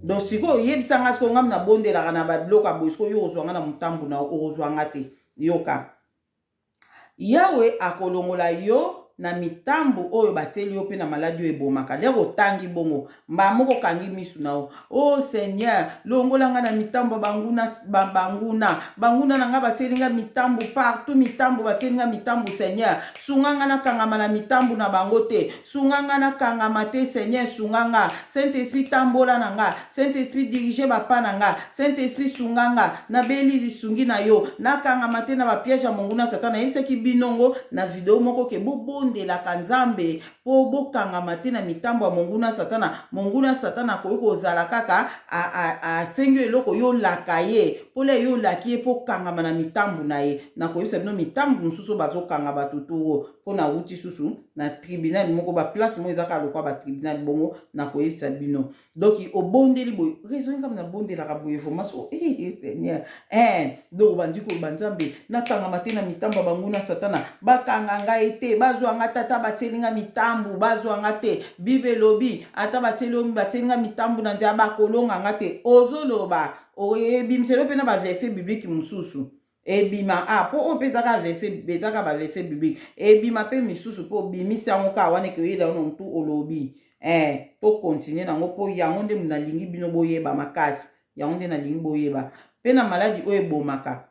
S1: Donc sikoyo oyebisa nga sikoyo, ngami nabondelaka na babiloko ya boye. Sikoyo yo ozwa nga na motambu na, okozwa nga te. Yoka: Yawe akolongola yo na mitambu oyo batieli yo mpe na maladi oyo ebomaka. Lere otangi bongo, mbala moko okangi misu na yo: O Seigneur, longola nga na mitambo banguna, banguna, banguna na nga batieli nga mitambu partout, mitambu, batieli nga mitambu. Seigneur, sunga nga nakangama na mitambu na bango te, sunga nga nakangama te. Seigneur, sunga nga. Saint Esprit, tambola na nga. Saint Esprit, dirige bapa na nga. Saint Esprit, sunga nga, nabeli lisungi na yo, nakangama te na bapiège ya monguna Satan. Nayebisaki binongo na video moko ke bobondelaka Nzambe mpo bokangama te na mitambo ya monguna Satana. Monguna Satana akoki kozala kaka asengi yo eloko, yo olaka ye, mpo le yo olaki ye mpo kangama na mitambo na ye. Nakoyebisa bino mitambo mosusu oyo bazokanga bato turo, mpo nawuti susu na tribunal moko, baplace moko eza kaka lokwa batribunal bongo. Nakoyebisa bino. Donc obondeli boye, raison ngambo nabondelaka boye vraiment so, eh, Seigneur, donc obandi koloba: Nzambe, nakangama te na mitambo ya banguna Satana, bakanga ngai te, bazwa nga tata, batieli nga mitambu, bazwa nga te. Bible elobi ata batieli omi, batieli nga mitambu na nzela, bakolonga nga te. Ozoloba, oyebimiselo mpe na baverset biblique mosusu ebima a mpo oyo mpe ezaka verset, ezaka baverset biblique ebima mpe misusu mpo obimisi yango kaka wana, eke oyela yo na motu olobi. Tocontinuer nango mpo yango nde nalingi bino boyeba makasi, yango nde nalingi boyeba. Mpe na maladi oyo ebomaka,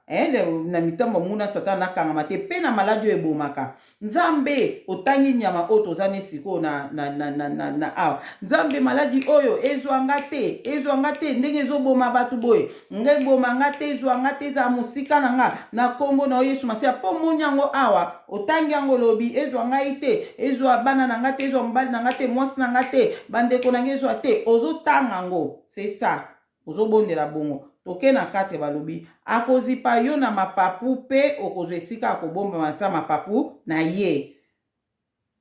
S1: na mitambo muna Satana, nakangama te mpe na maladi oyo ebomaka. Nzambe, otangi nyama oyo toza ne sikoyo na awa. Nzambe, maladi oyo ezwanga te, ezwanga te, ndenge ezoboma bato boye, nga eboma nga te, ezwanga te, ezala mosika na nga, na nkombo na yo Yesu Masiya. Mpo moni yango awa, otangi yango, olobi: ezwa ngai te, ezwa bana na nga te, ezwa mobali na nga te, mwasi na nga te, bandeko na nga ezwa te. Ozotanga yango, c'est ça, ozobondela bongo. Toke na 4. Balobi: akozipa yo na mapapu mpe okozwa esika ya kobombama na sa mapapu na ye.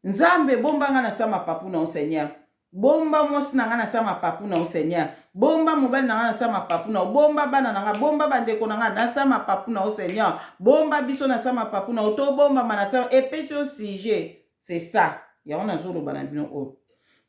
S1: Nzambe, bombanga na sa mapapu na yo. Seigneur, bomba mwasi na nga na sa mapapu na yo. Seigneur, bomba mobali na nga na sa mapapu na yo. Bomba bana na nga, bomba bandeko na nga na sa mapapu na yo. Seigneur, bomba biso na sa mapapu na yo, tobombama na sa. Epesi yo sujet, c'est ça, yango nazoloba na bino oyo.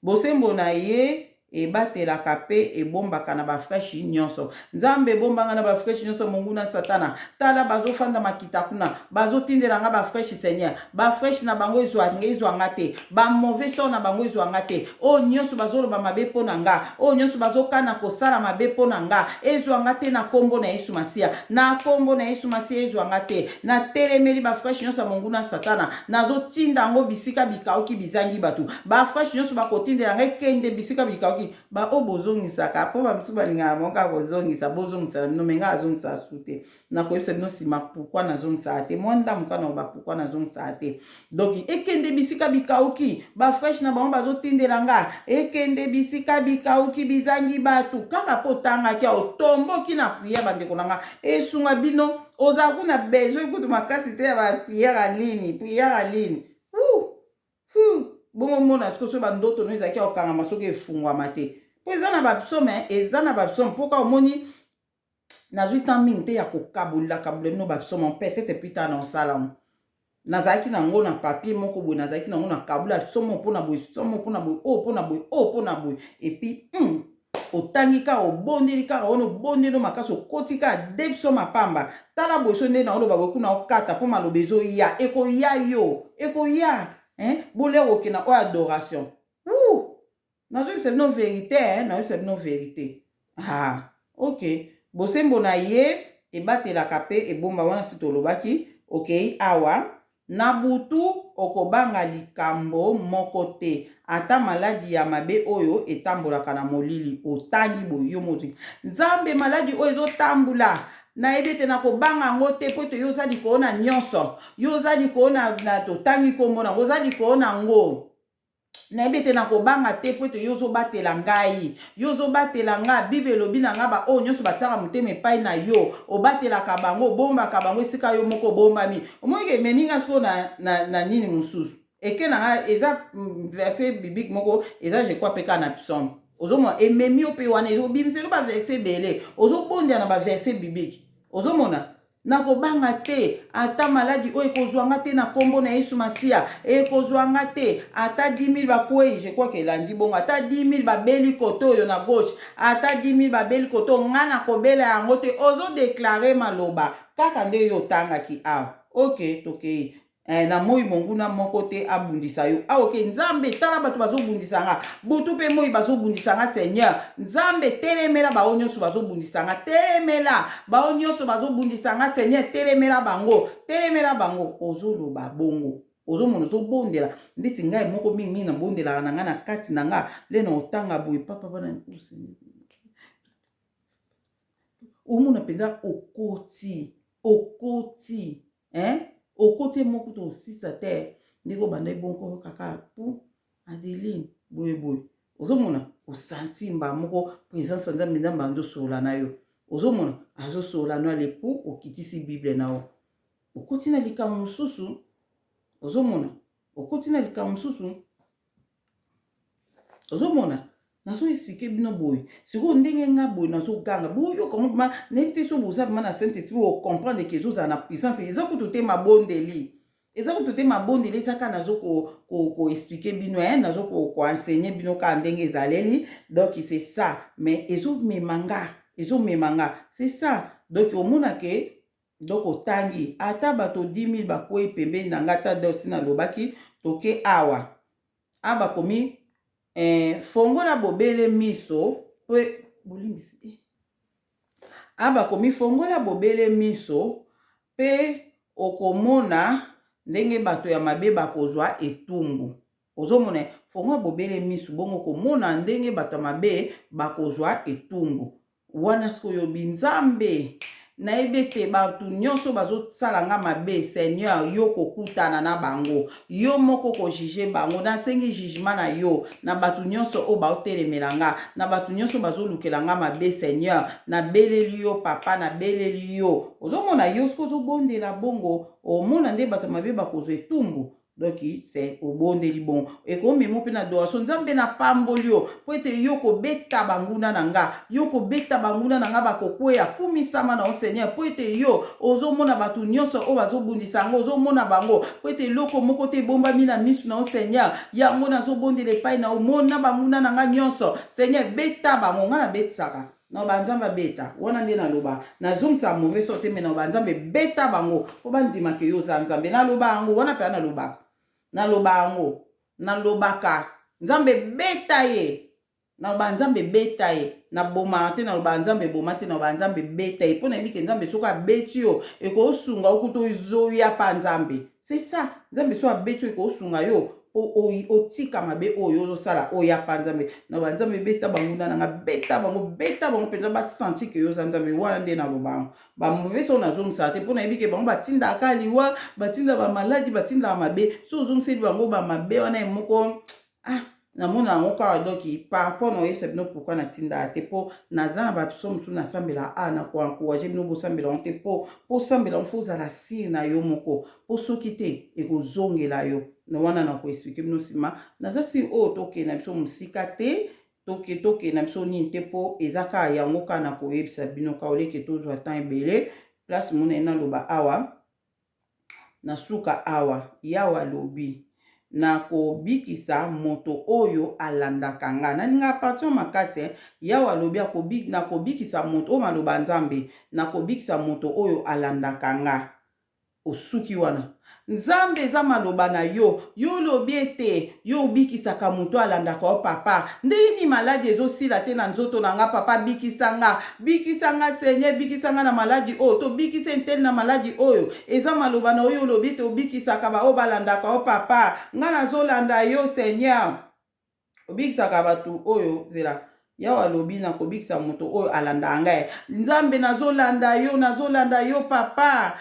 S1: Bosembo na ye Ebatelaka pe ebombaka na ba freshi nyonso. Nzambe ebomba nga na ba freshi nyonso monguna satana. Tala bazo fanda makita kuna bazo tindela nga ba freshi seigneur. Ba freshi na bango ezwa ezwa nga te. Ba mauvais sort na bango ezwa nga te. Oyo nyonso bazoloba mabe mpo na nga. Oyo nyonso bazokana kosala mabe mpo na nga. Ezwa nga te na kombo na Yesu Masiya. Na kombo na Yesu Masiya ezwa nga te. Natelemeli ba freshi nyonso ya monguna satana. Nazotinda yango bisika bikauki bizangi bato. Ba fresh nyonso bakotindela ngai kende bisika bikauki. Ba oyo bozongisaka mpo ba misusu balingaka bango kaka kozongisa, bozongisa na bino, me ngai azongisaka su te. Nakoyebisa bino nsima pourquoi nazongisaka te. Mwa ndambo kaka nakoba pourquoi nazongisaka te. Donc ekende bisika bikauki, ba fresh na bango bazotindela nga ekende bisika bikauki bizangi bato, kaka mpo otangaki awa otomboki na prière. Bandeko na nga, esunga bino. Ozala kuna besoin kutu makasi te ya ba prière en ligne, prière en ligne. Ouh, bongo mona sikoyo soki bandoto no ezalaki ya kokangama soki efungwama te, mpo eza na bapsaume, eza na bapsaume mpo ka omoni nazwi temps mingi te ya kokabolela kabolela bino bapsaume. Peut-être plus tard na osala yango. Nazalaki nango na papier moko boye, nazalaki nango na kabula psaume mpona boye, psaume mpona boye, oyo mpona boye, oyo mpona boye. Et puis otangi kaka, obondeli kaka wana, obondeli makasi, okoti kaka de psaume apamba. Tala boye, so nde na oloba boye kuna, okata mpo maloba ezoya, ekoya yo, ekoya, hein? Bolere okenda oyo adoration. Nazoyebisa bino vérité, hein? Nazoyebisa bino vérité. Ah, ok. Bosembo na ye ebatelaka mpe ebomba wana si tolobaki. Okei awa na butu, okobanga likambo moko te, ata maladi ya mabe oyo etambolaka na molili. Otangi boye yo moto, Nzambe, maladi oyo ezotambola, nayebi ete nakobanga yango te, mpo ete yo oza likolo na nyonso, yo oza likolo na totangi nkombo nango, oza likolo na yango. Nayebi ete nakobanga te, mpo ete yo ozobatela ngai, yo ozobatela nga. Bible elobi na nga, baoyo nyonso batiaka motema epai na yo, obatelaka bango, obombaka bango esika yo moko obombami. Omoni ke ememi nga sikoyo na nini mosusu eke na nga, eza verset biblique moko, eza je crois mpe kaka na psaume. Ozomona ememi yo mpe wana, obimiseli baverset ebele, ozobondela na baverset biblique. Ozomona, nakobanga te, ata maladi oyo ekozwa nga te, na nkombo na Yesu Masiya ekozwa nga te. Ata 10 000 bakwei, je crois ke elandi bongo, ata 10 000 babeli kote oyo na gauche, ata 10 000 babeli kote oyo, nga nakobela yango te. Ozodeklare maloba kaka nde yo otangaki awa. Ok, tokei. Na moi monguna moko te abundisa yo. Ah, ok. Nzambe, tala bato bazobundisa nga butu mpe moi, bazobundisa nga. Seigneur Nzambe, telemela bao nyonso bazobundisa nga, telemela bao nyonso bazobundisa nga. Seigneur, telemela bango, telemela bango. Ozoloba bongo, ozomona ozobondela ndeti ngai moko mingimingi nabondelaka na ngai na kati na nga le na otanga boye papa bana. Omona mpenza okoti, okoti, hein? Okoti moko to osisa te ndenge obanda ebonko kaka pu Adeline boye boye. Ozomona osanti mba moko présence ya Nzambe, Nzambe andosolola na yo. Ozomona azosolola no alepu, okitisi Bible na yo, okoti na likambo mosusu. Ozomona okoti na likambo mosusu. Ozomona nazo expliquer bino boye sikoyo ndenge nga boye nazoganga, boyoka ngo ma nayebi te. So boza vraiment na Saint Esprit, ocomprendre ke ezozala na puissance. Eza kutu te mabondeli, eza kutu te mabondeli, eza kaka nazo koexpliquer bino, nazo koenseigner bino kaka ndenge ezaleli. Donc c'est ça, mais ezomema nga, ezomema nga, c'est ça. Donc omona ke donc otangi ata bato 10 000 bakwei pembeni na nga, ata dosi nalobaki. Toke awa, awa bakomi fongola bobele miso mpe bolimbisi awa bakomi fongola bobele miso mpe okomona ndenge bato ya mabe bakozwa etumbu. Ozomona, fongola bobele miso bongo komona ndenge bato ya mabe bakozwa etumbu wana. Sikoyo binzambe, nayebi ete bato nyonso bazosala nga mabe, Seigneur, yo kokutana na bango, yo moko kojuger bango. Nasengi jugement na yo na bato nyonso oyo baotelemela nga, na bato nyonso bazolukela nga mabe. Seigneur, nabeleli yo, papa, nabeleli yo. Ozomona yo soki ozobondela bongo, omona nde bato mabe bakozwa etumbu. Donc c'est obondeli bon, ekomema mpe na adoration. Nzambe, napamboli yo mpo ete yo kobeta banguna na nga, yo kobeta banguna na nga, bakokweya. Kumisama na yo, Seigneur, mpo ete yo ozomona bato nyonso oyo bazobundisa yango, ozomona bango, mpo ete eloko moko te ebombami na misu na yo, Seigneur. Yango nazobondela epai na omona banguna na nga nyonso. Seigneur, beta bango. Nga nabetisaka na banzambe, abeta wana nde naloba. Nazongisaka mauvais sort te, mais na banzambe, beta bango mpo bandimaka yo oza Nzambe. Naloba yango wana mpe nalobaka, naloba yango, nalobaka: "Nzambe, beta ye." Naloba: "Nzambe, beta ye." Nabomaka te, naloba: "Nzambe, boma" te. Naloba: "Nzambe, beta ye," mpo nayebi ke Nzambe soki abeti yo, ekosunga okuta ozoya pa Nzambe. C'est ça. Nzambe soki abeti yo, ekosunga yo mpo otika mabe oyo ozosala, oyo apa Nzambe. Na banzambe, beta banguna na nga, beta bango, beta bango mpenza, basanti ke yo oza Nzambe. Wana nde naloba yango. Bamauvais oyo nazongisaka te, mpo nayebi ke bango batindaka liwa, batinda bamaladi, batindaka mabe. So ozongiseli bango bamabe wana, ye moko, ah, namona yango kaka. Donc par rapport na oyebisa bino pourquoi natindaka te, mpo naza na bapsaume mosusu nasambela a na koencourager bino bosambela yango te, mpo posambela yango, faut ozala sûr na yo moko, mpo soki te, ekozongela yo. Na wana na koexpliquer bino nsima. Naza sûr oyo tokende na biso mosika te, tokende na biso nini te, mpo eza kaka yango kaka na koyebisa bino ka oleke tozwa temps ebele. Place mona ye naloba awa na suka awa, Yawe alobi: "Nakobikisa moto oyo alandaka nga." Nalinga partie makasi. Yawe alobi: "Nakobikisa moto oyo." Maloba Nzambe: "Nakobikisa moto oyo alandaka nga." Osuki wana. Nzambe, eza maloba na yo. Yo olobi ete yo obikisaka moto alandaka yo. Papa, ndenge nini maladi ezosila te na nzoto na nga? Papa, bikisa nga, bikisa nga, Seigneur, bikisa nga na maladi oyo, tobikisa enteli na maladi oyo. Eza maloba na oyo olobi ete obikisaka baoyo balandaka yo. Papa, nga nazolanda yo, Seigneur. Obikisaka bato oyo zela. Yawe alobi: "Nakobikisa moto oyo alandaka ngai." Nzambe, nazolanda yo, nazolanda yo, papa.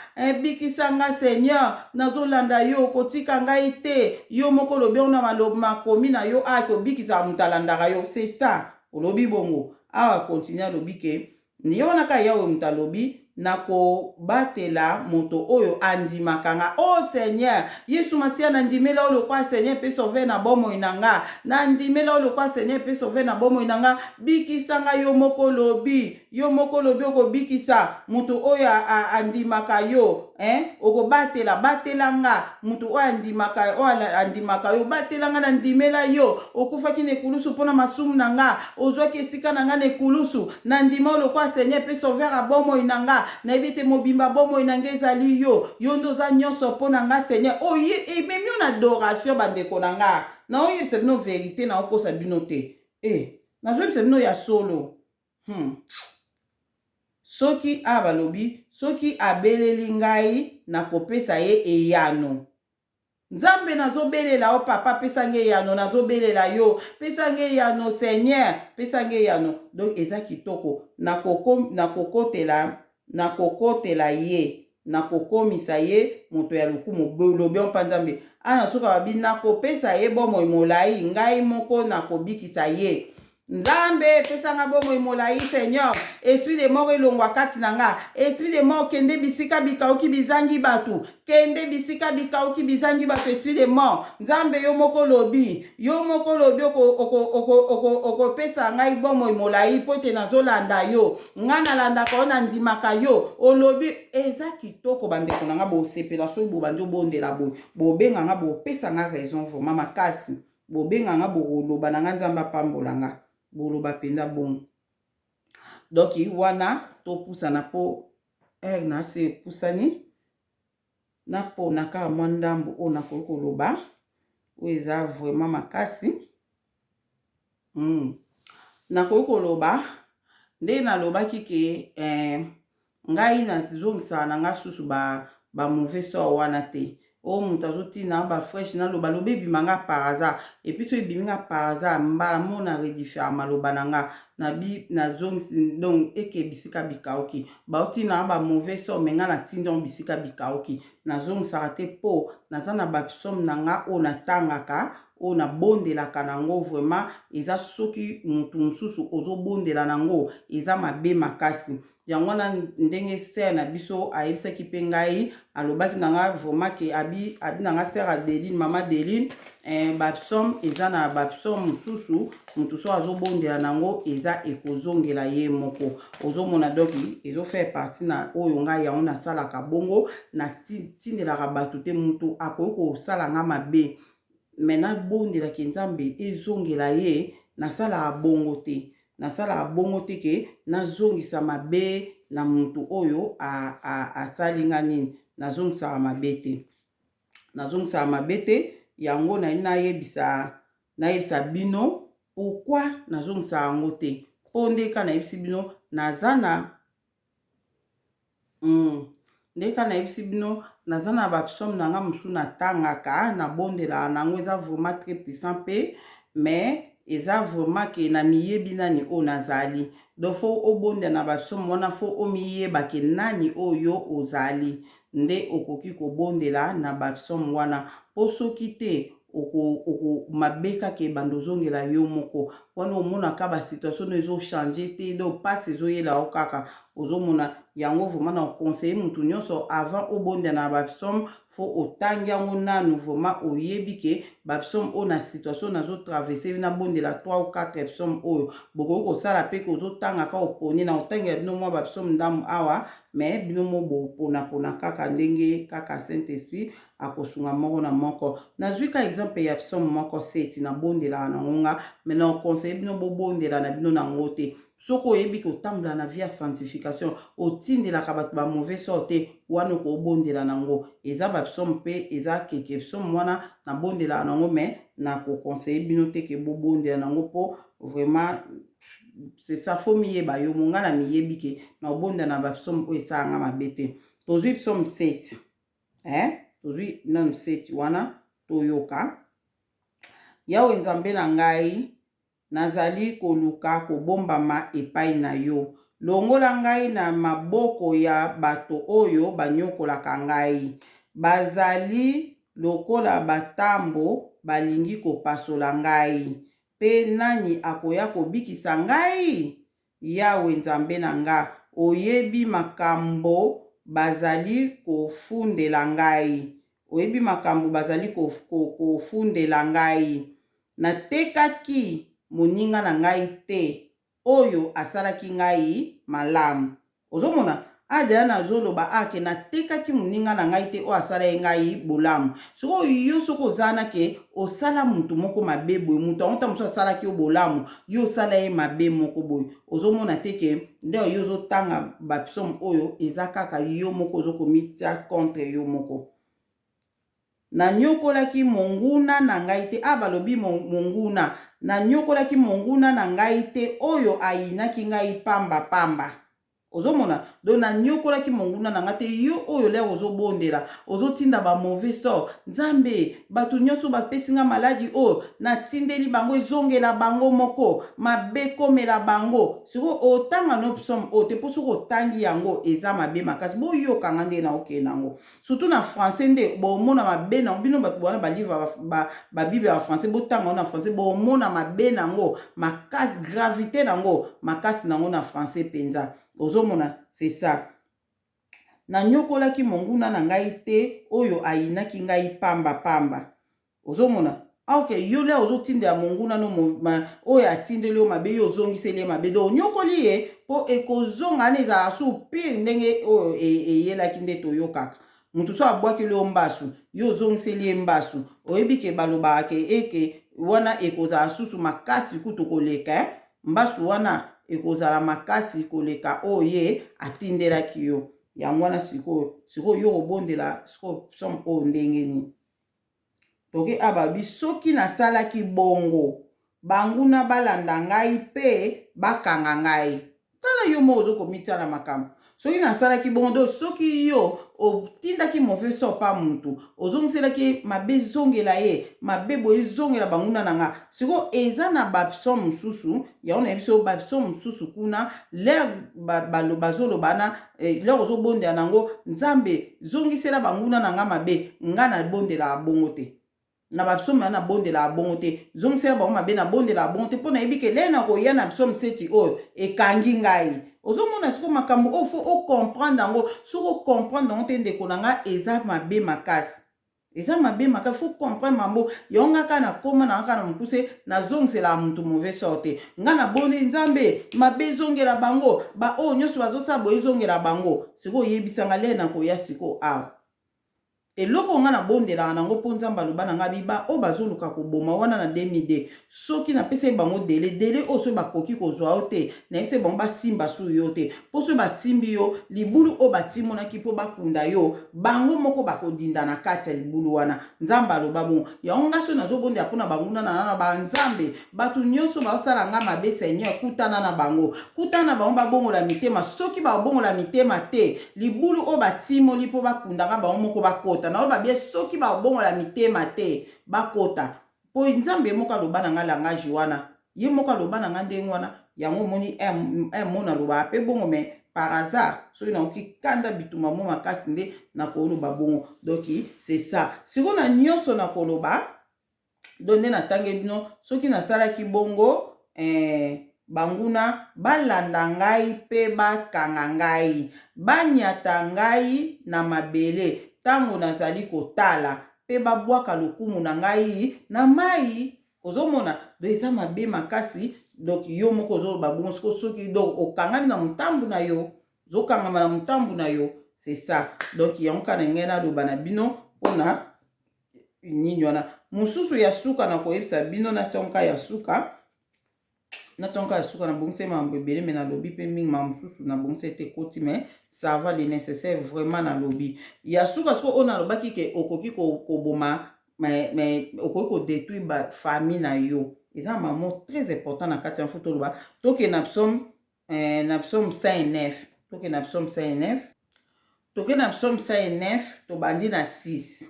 S1: Bikisa nga, Seigneur, nazolanda yo, kotika ngai te. Yo moko olobi yango na maloba makomi na yo aki obikisaka moto alandaka yo. C'est ça, olobi bongo awa. Continue, alobi ke ye wana kaka Yawe moto alobi: "Nakobatela moto oyo andimaka nga." O oh, Seigneur Yesu Masiya, nandimela oyo lokwa Seigneur mpe Sauveur na bomoi na nga. Nandimela oyo lokwa Seigneur mpe Sauveur na bomoi na nga. Bikisa nga. Yo moko olobi, yo moko olobi okobikisa moto oyo andimaka yo, eh? Okobatela, batela nga, moto oyo andimaka, oyo andimaka yo. Batela nga, nandimela yo. Okufaki na ekulusu mpona masumu na nga, ozwaki esika na nga na ekulusu. Nandima oyo lokwa Seigneur mpe Sauveur ya bomoi na nga. Nayebi ete mobimba bomoi na nga ezali yo. Yo nde oza nyonso mpo na nga, Seigneur. Oye ememi yo na adoration. Bandeko na nga, naoyebisa bino vérité, naokosa bino te. E nazoyebisa bino ya solo. Soki a balobi, soki abeleli ngai, nakopesa ye eyano. Nzambe, nazobelela yo, papa, pesa ngai eyano. Nazobelela yo, pesa ngai eyano, Seigneur, pesa ngai eyano. Donc eza kitoko. Nakokotela, nakokotela ye, nakokomisa ye moto ya lokumu. Lobi mpa Nzambe ana soki babi: "Nakopesa ye bomoi molai, ngai moko nakobikisa ye." Nzambe, pesanga bomoi molai, Seigneur. Esprit de mort elongwa kati na nga. Esprit de mort, kende bisika bikauki bizangi bato, kende bisika bikauki bizangi bato. Esprit de mort, Nzambe, yo moko lobi, yo moko lobi okopesa ngai bomoi molai mpo ete nazolanda yo. Ngai nalandaka yo, nandimaka yo. Olobi eza kitoko. Bandeko na nga, bosepela soki bobandi obondela boye. Bobenga nga, bopesa nga raison vraiment makasi. Bobenga nga, bokoloba na nga: "Nzambe apambola nga." Boloba mpenza bongo. Donc wana topusana, mpo heure na se epusani. Napona kaka mwa ndambo oyo nakoki koloba, oyo eza vraiment makasi. Nakoki koloba nde nalobaki ke ngai nazongisaka na nga susu bamauvais ba sort wana te. Oyo moto azotina baflèche, naloba loba, ebima nga par hasard. Et puis so ebimi nga par hasard, mbala mo na rediffer maloba na nga, nabi nazongisi. Donc eke bisika bikauki, baotina bamauvais sort, mais nga natindi yango bisika bikauki. Nazongisaka te, mpo naza na bapsaume na nga oyo natangaka. Oyo nabondelaka nango vraiment eza, soki mutu mosusu ozobondela nango, eza mabe makasi. Yango wana, ndenge sœur na biso ayebisaki mpe ngai, alobaki na nga vraiment ke abi na nga, sœur Adeline, mama Adeline, bapsaume eza na bapsaume mosusu, motu so azobondela nango, eza ekozongela ye moko. Ozomona, donc ezofaire partie na oyo ngai yango nasalaka bongo, natindelaka bato te. Motu akoki kosala nga mabe, me nabondelaki Nzambe ezongela ye, nasalaka bongo te. Nasalaka bongo te ke nazongisa mabe na motu oyo asali nga nini. Nazongisaka mabe te, nazongisaka mabe te. Yango nali nayebisa bino pourquoi nazongisaka yango te, mpo nde ka nayebisi bino naza na nde ka nayebisi bino, naza na bapsaume na nga mosusu natangaka, nabondelaka nango, eza vraiment très puissant mpe, mais eza vraiment ke na miyebi nani oyo nazali. Donc faut obondela na bapsaume wana, faut omiyeba ke nani oyo ozali, nde okoki kobondela na bapsaume wana. Mpo soki te, mabe kaka ebanda ozongela yo moko wana. Omonaka basituation no ezochange te, donc mpasi ezoyela yo kaka. Ozomona yango, vraiment na conseille mutu nyonso, avant obondela na bapsaume, faut otangi yango nanu vraiment, oyebi ke bapsaume oyo, na situation nazotraverse, nabondela 3 ou 4 psaume oyo. Bokoki kosala mpe ke ozotanga oponi na otangela bino mwa bapsaume ndambo awa, mais bino mo boponapona kaka ndenge kaka Saint Esprit akosunga moko na moko. Nazwi ka exemple ya psaume moko 7, nabondelaka nango nga, mais na conseille bino bobondela na bino nango te. Soki oyebi kotambola na vie ya sanctification, otindelaka bato bamauvais sort te, wana okobondela nango. Eza bapsaume mpe eza keke psaume wana nabondelaka nango, mais nakoconseille bino te ke bobondela nango, mpo vraiment c'est ça, faut miyeba yo mo. Nga na miyebi ke na obondela na bapsaume oyo esalanga mabe te. Tozwi psaume 7, eh? Tozwi nanu 7 wana, toyoka. Yawe Nzambe na ngai, nazali koluka kobombama epai na yo. Longola ngai na maboko ya bato oyo banyokolaka ngai. Bazali lokola batambo, balingi kopasola ngai. Mpe nani akoya kobikisa ngai? Yawe Nzambe na nga, oyebi makambo bazali kofundela ngai, oyebi makambo bazali kofundela ngai. Natekaki moninga na ngai te, oyo asalaki ngai malamu. Ozomona, Adriana azoloba ake natekaki moninga na ngai te, oyo asala ye ngai bolamu. Sikoyo yo, soki oza na ke osala motu moko mabe boye, moto yango ta mosusu asalaki yo bolamu, yo osala ye mabe moko boye, ozomona te ke nde yo ozotanga bapsaume oyo, eza kaka yo moko ozokomitia contre yo moko. Nanyokolaki monguna na ngai te. A balobi monguna, nanyokolaki monguna na ngai te, oyo ayinaki ngai pamba pamba. Ozomona, donc nanyokolaki monguna na ngai te. Yo oyo lere ozobondela, ozotinda bamauvais sort, Nzambe, bato nyonso bapesi nga maladi oyo, natindeli bango, ezongela bango moko, mabe komela bango. Sikoyo otanga no psaume oyo te, mpo soki otangi yango, eza mabe makasi. Boyokanga nde na okende yango, surtout na français, nde bomona mabe nango. Bino bato wana balivre, babible ya français, botanga yango na français, bomona mabe nango makasi, gravité nango, makasi nango na français mpenza. Ozomona, c'est ça. Nanyokolaki monguna na ngai te, oyo ayinaki ngai pamba pamba. Ozomona, ok, yo le ozotindela monguna no oyo atindeli yo mabe, yo ozongiseli ye mabe, donc onyokoli ye, mpo ekozonga wana ezalaka su pire ndenge oyo eyelaki. Nde toyokaka motu so abwakeli yo mbasu, yo ozongiseli ye mbasu, oyebi ke balobaka ke eke wana ekozala susu makasi kutu koleka, eh? Mbasu wana ekozala makasi koleka oyo ye atindelaki yo. Yango wana sikoyo yo kobondela sikoyo psaume oyo ndenge nini? Toke ababi: soki nasalaki bongo, banguna balanda ngai mpe bakanga ngai. Tala, yo moko ozokomitia na makambo. Soki nasalaki bongo, do soki yo otindaki mauvais sort pa mutu, ozongiselaki mabe, ezongela ye mabe boye, ezongela banguna na nga. Sikoyo eza na bapsaume mosusu, yango nayebi so bapsaume mosusu kuna, lere bazoloba na lere ozobondela nango, Nzambe, zongisela banguna na nga mabe, nga nabondelaka bongo te. Na bapsaume wana nabondelaka bongo te. Zongisela bango mabe, nabondelaka bongo te, mpo nayebi ke lere nakoya na psaume 7 oyo ekangi ngai. Ozomona sikoyo makambo oyo, faut ocomprendre yango. Soki ocomprendre yango te, ndeko na ngai, eza mabe makasi, eza mabe makasi. Faut comprendre mambo yango. Nga kaka nakóma na kaka na mokuse, nazongiselaka motu mauvais sort te. Nga nabondeli Nzambe, mabe ezongela bango, baoyo nyonso bazosala boye, ezongela bango. Sikoyo oyebisanga lere nakoya sikoyo awa, eloko nga nabondelaka nango, mpo Nzambe aloba na ngai biba oyo bazoluka koboma wana na 2002, soki napesaki bango délai, délai oyo soki bakoki kozwa yo te, nayebisaki bango basimba su yo te, mpo soki basimbi yo, libulu oyo batimonaki mpo bakunda yo, bango moko bakodinda na kati ya libulu wana. Nzambe aloba bongo. Yango nga soki nazobondela mpona banguna na nana banzambe, bato nyonso bazosala nga mabe, Seigneur, kutana na bango, kutana na bango, babongola mitema. Soki babongola mitema te, libulu oyo batimoli mpo bakundanga, bango moko bakota. Naloba bien, soki babongola mitema te, bakota, mpo Nzambe moko aloba na nga langage wana, ye moko aloba na nga ndenge wana. Yango omoni mo nalobaka mpe bongo, mais par hasard soki nakoki kanda bitumba mo makasi nde nakoloba bongo. Donc c'est ça. Sikoyo na nyonso nakoloba, donc nde natangi bino, soki nasalaki bongo, banguna balanda ngai mpe bakanga ngai, banyata ngai na mabele ntango nazali kotala, mpe babwaka lokumu na ngai na mai. Ozomona, donc eza mabe makasi. Donc yo moko ozoloba bongo siko, soki donc okangami na motambu na yo, ozokangama na motambu na yo, c'est ça. Donc yango kaka na ngai naloba na bino mpona nini wana. Mosusu ya suka na koyebisa bino, nationka ya suka, nationka ya suka. Nabongisi makambo ebele, mais nalobi mpe mingi. Makambo mosusu nabongisi ete ekoti, mais ça va, le nécessaire vraiment nalobi. Ya suka sikoyo oyo nalobaki ke okoki koboma, mais okoki kodétruire bafamille na yo, eza mamo très important na kati ya faut toloba. Tokende na psaume 109, tokende na psaume 109, tokende na psaume 109, tobandi na 6,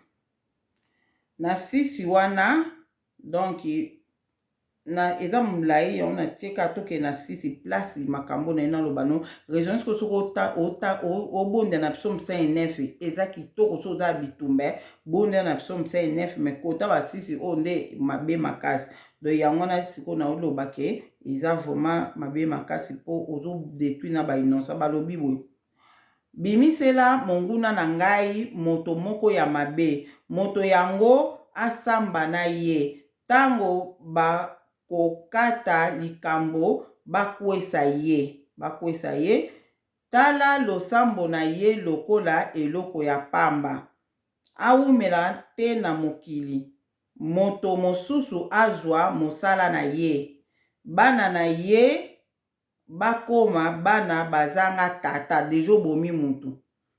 S1: na 6 wana. Donc na eza molai, yango natie kaka tokende na 6 place. Makambo na ye naloba no raison sikoyo, soki obonda na psaume 109, eza kitoko. Soki oza ya bitumba, bonda na psaume 109, mais kota ba 6 oyo nde mabe makasi. Donc yango wana sikoyo naoloba ke eza vraiment mabe makasi, mpo ozodétruire na bainnocent. Balobi boye: bimisela monguna na ngai moto moko ya mabe, moto yango asamba na ye. Ntango bakokata likambo, bakwesa ye, bakwesa ye. Tala losambo na ye lokola eloko ya pamba. Awumela te na mokili, moto mosusu azwa mosala na ye. Bana na ye bakoma bana bazanga tata. Déjà obomi mutu,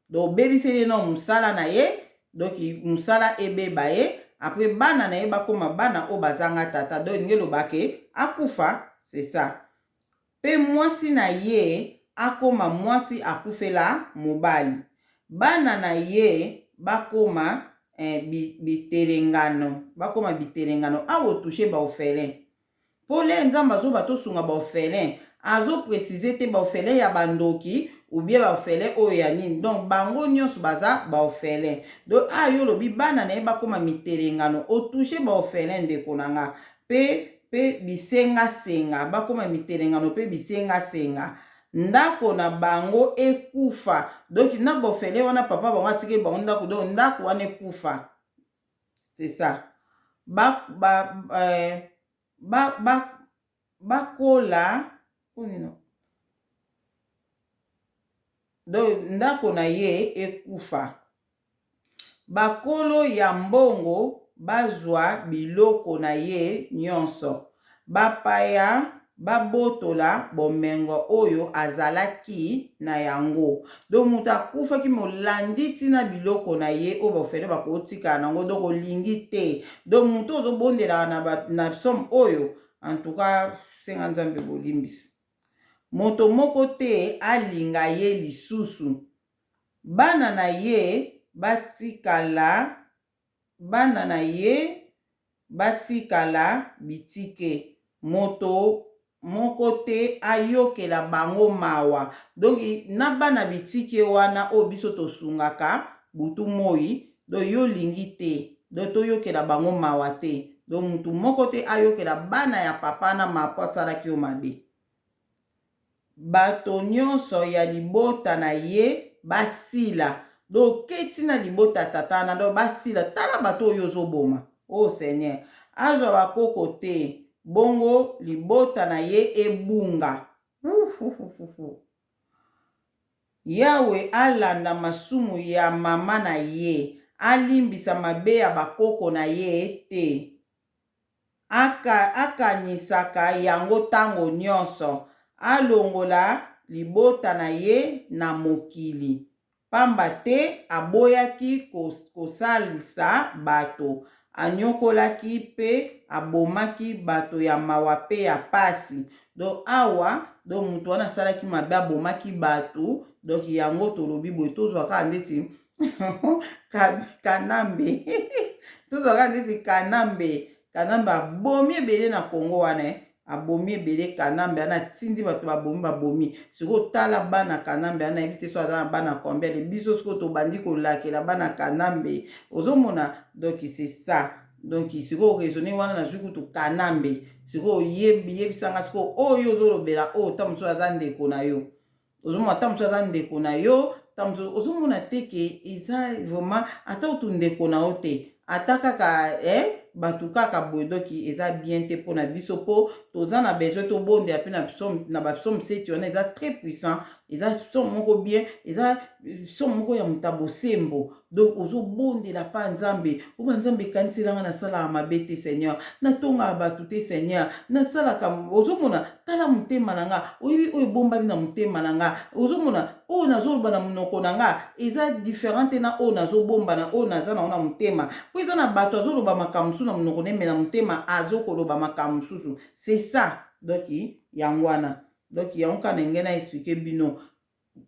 S1: donc obebiseli ye no mosala na ye, donc mosala ebeba ye. Après bana na ye bakoma bana oyo bazanga tata, donc elingi eloba ke akufa, c'est ça. Mpe mwasi na ye akoma mwasi akufela mobali. Bana na ye bakoma bitelengano, bakoma bitelengano. Awa otouche baorphelin, mpo le Nzambe azoba tosunga baorphelin, azoprécise te baorphelin ya bandoki ou bien baorphelin oyo ya nini. Donc bango nyonso baza baorphelin. Donc ayo olobi bana na ye bakóma mitelengano, otouche baorphelin, ndeko na nga. Mpe bisengasenga, bakóma mitelengano mpe bisengasenga. Ndako na bango ekufa. Donc na baorphelin wana, papa bango atikeli bango ndako, donc ndako wana ekufa, c'est ça. Ba, ba, eh, ba, ba, bakola nini? Donc ndako na ye ekufa, bakolo ya mbongo bazwa biloko na ye nyonso, bapaya babotola bomengo oyo azalaki na yango. Donc moto akufaki, molandi ntina biloko na ye oyo baorphelin bakotikala nango. Donc olingi te, donc moto ozobondelaka na psaume oyo, en tout cas senga Nzambe bolimbisi. Moto moko te alinga ye lisusu. Bana na ye batikala, bana na ye batikala bitike, moto moko te ayokela bango mawa. Donc na bana bitike wana oyo biso tosungaka butu moi, donc yo olingi te. Donc toyokela bango mawa te. Donc mutu moko te ayokela bana ya papa na mawa po asalaki yo mabe. Bato nyonso ya libota na ye basila. Donc keti na libota ya tata wana donc basila. Tala bato oyo ozoboma. Oh Seigneur. Azwa bakoko te. Bongo libota na ye ebunga. Uhuhuhuhu. Yawe alanda masumu ya mama na ye, alimbisa mabe ya bakoko na ye te. Aka, akanisaka yango tango nyonso, alongola libota na ye na mokili. Pamba te aboyaki kosalisa bato, anyokolaki pe abomaki bato ya mawa pe ya pasi. Donc awa donc mutu wana asalaki mabe abomaki bato, donc yango tolobi boye tozwa kaka ndeti Kanambe tozwa kaka ndeti Kanambe. Kanambe abomi ebele na Congo wana eh. Abomi ebele Kanambe wana atindi bato babomi babomi. Sikoyo tala bana Kanambe wana nayebi te so aza na bana combien de biso sikoyo tobandi kolakela bana Kanambe ozomona donc c'est ça donc sikoyo raisonne wana nazwi kutu Kanambe sikoyo yebisa nga sikoyo oyo ozolobela oyo ta mosusu aza ndeko na yo ozomona ata mosusu aza ndeko na yo ta mosusu ozomona te ke eza vraiment ata otu ndeko na yo te ata kaka eh, bato kaka boye doki eza bien te mpo na biso mpo toza na besoin tobondela mpe na psaume na bapsaume 7 wana eza très puissant eza psaume moko bien eza psaume moko ya moto ya bosembo Donc ozo bondela pa Nzambe, oba Nzambe ekanisela nga nasalaka mabe te Seigneur, natongaka bato te Seigneur, nasalaka ozomona tala motema na nga, oyebi oyo ebombami na motema na nga, ozomona oyo nazoloba na monoko na nga eza different te na oyo nazobomba na oyo naza nango na motema, po eza na bato azoloba makambo mosusu na monoko ne mais na motema azokoloba makambo mosusu, c'est ça donc yango wana donc yango kaka na ngai na expliquer bino.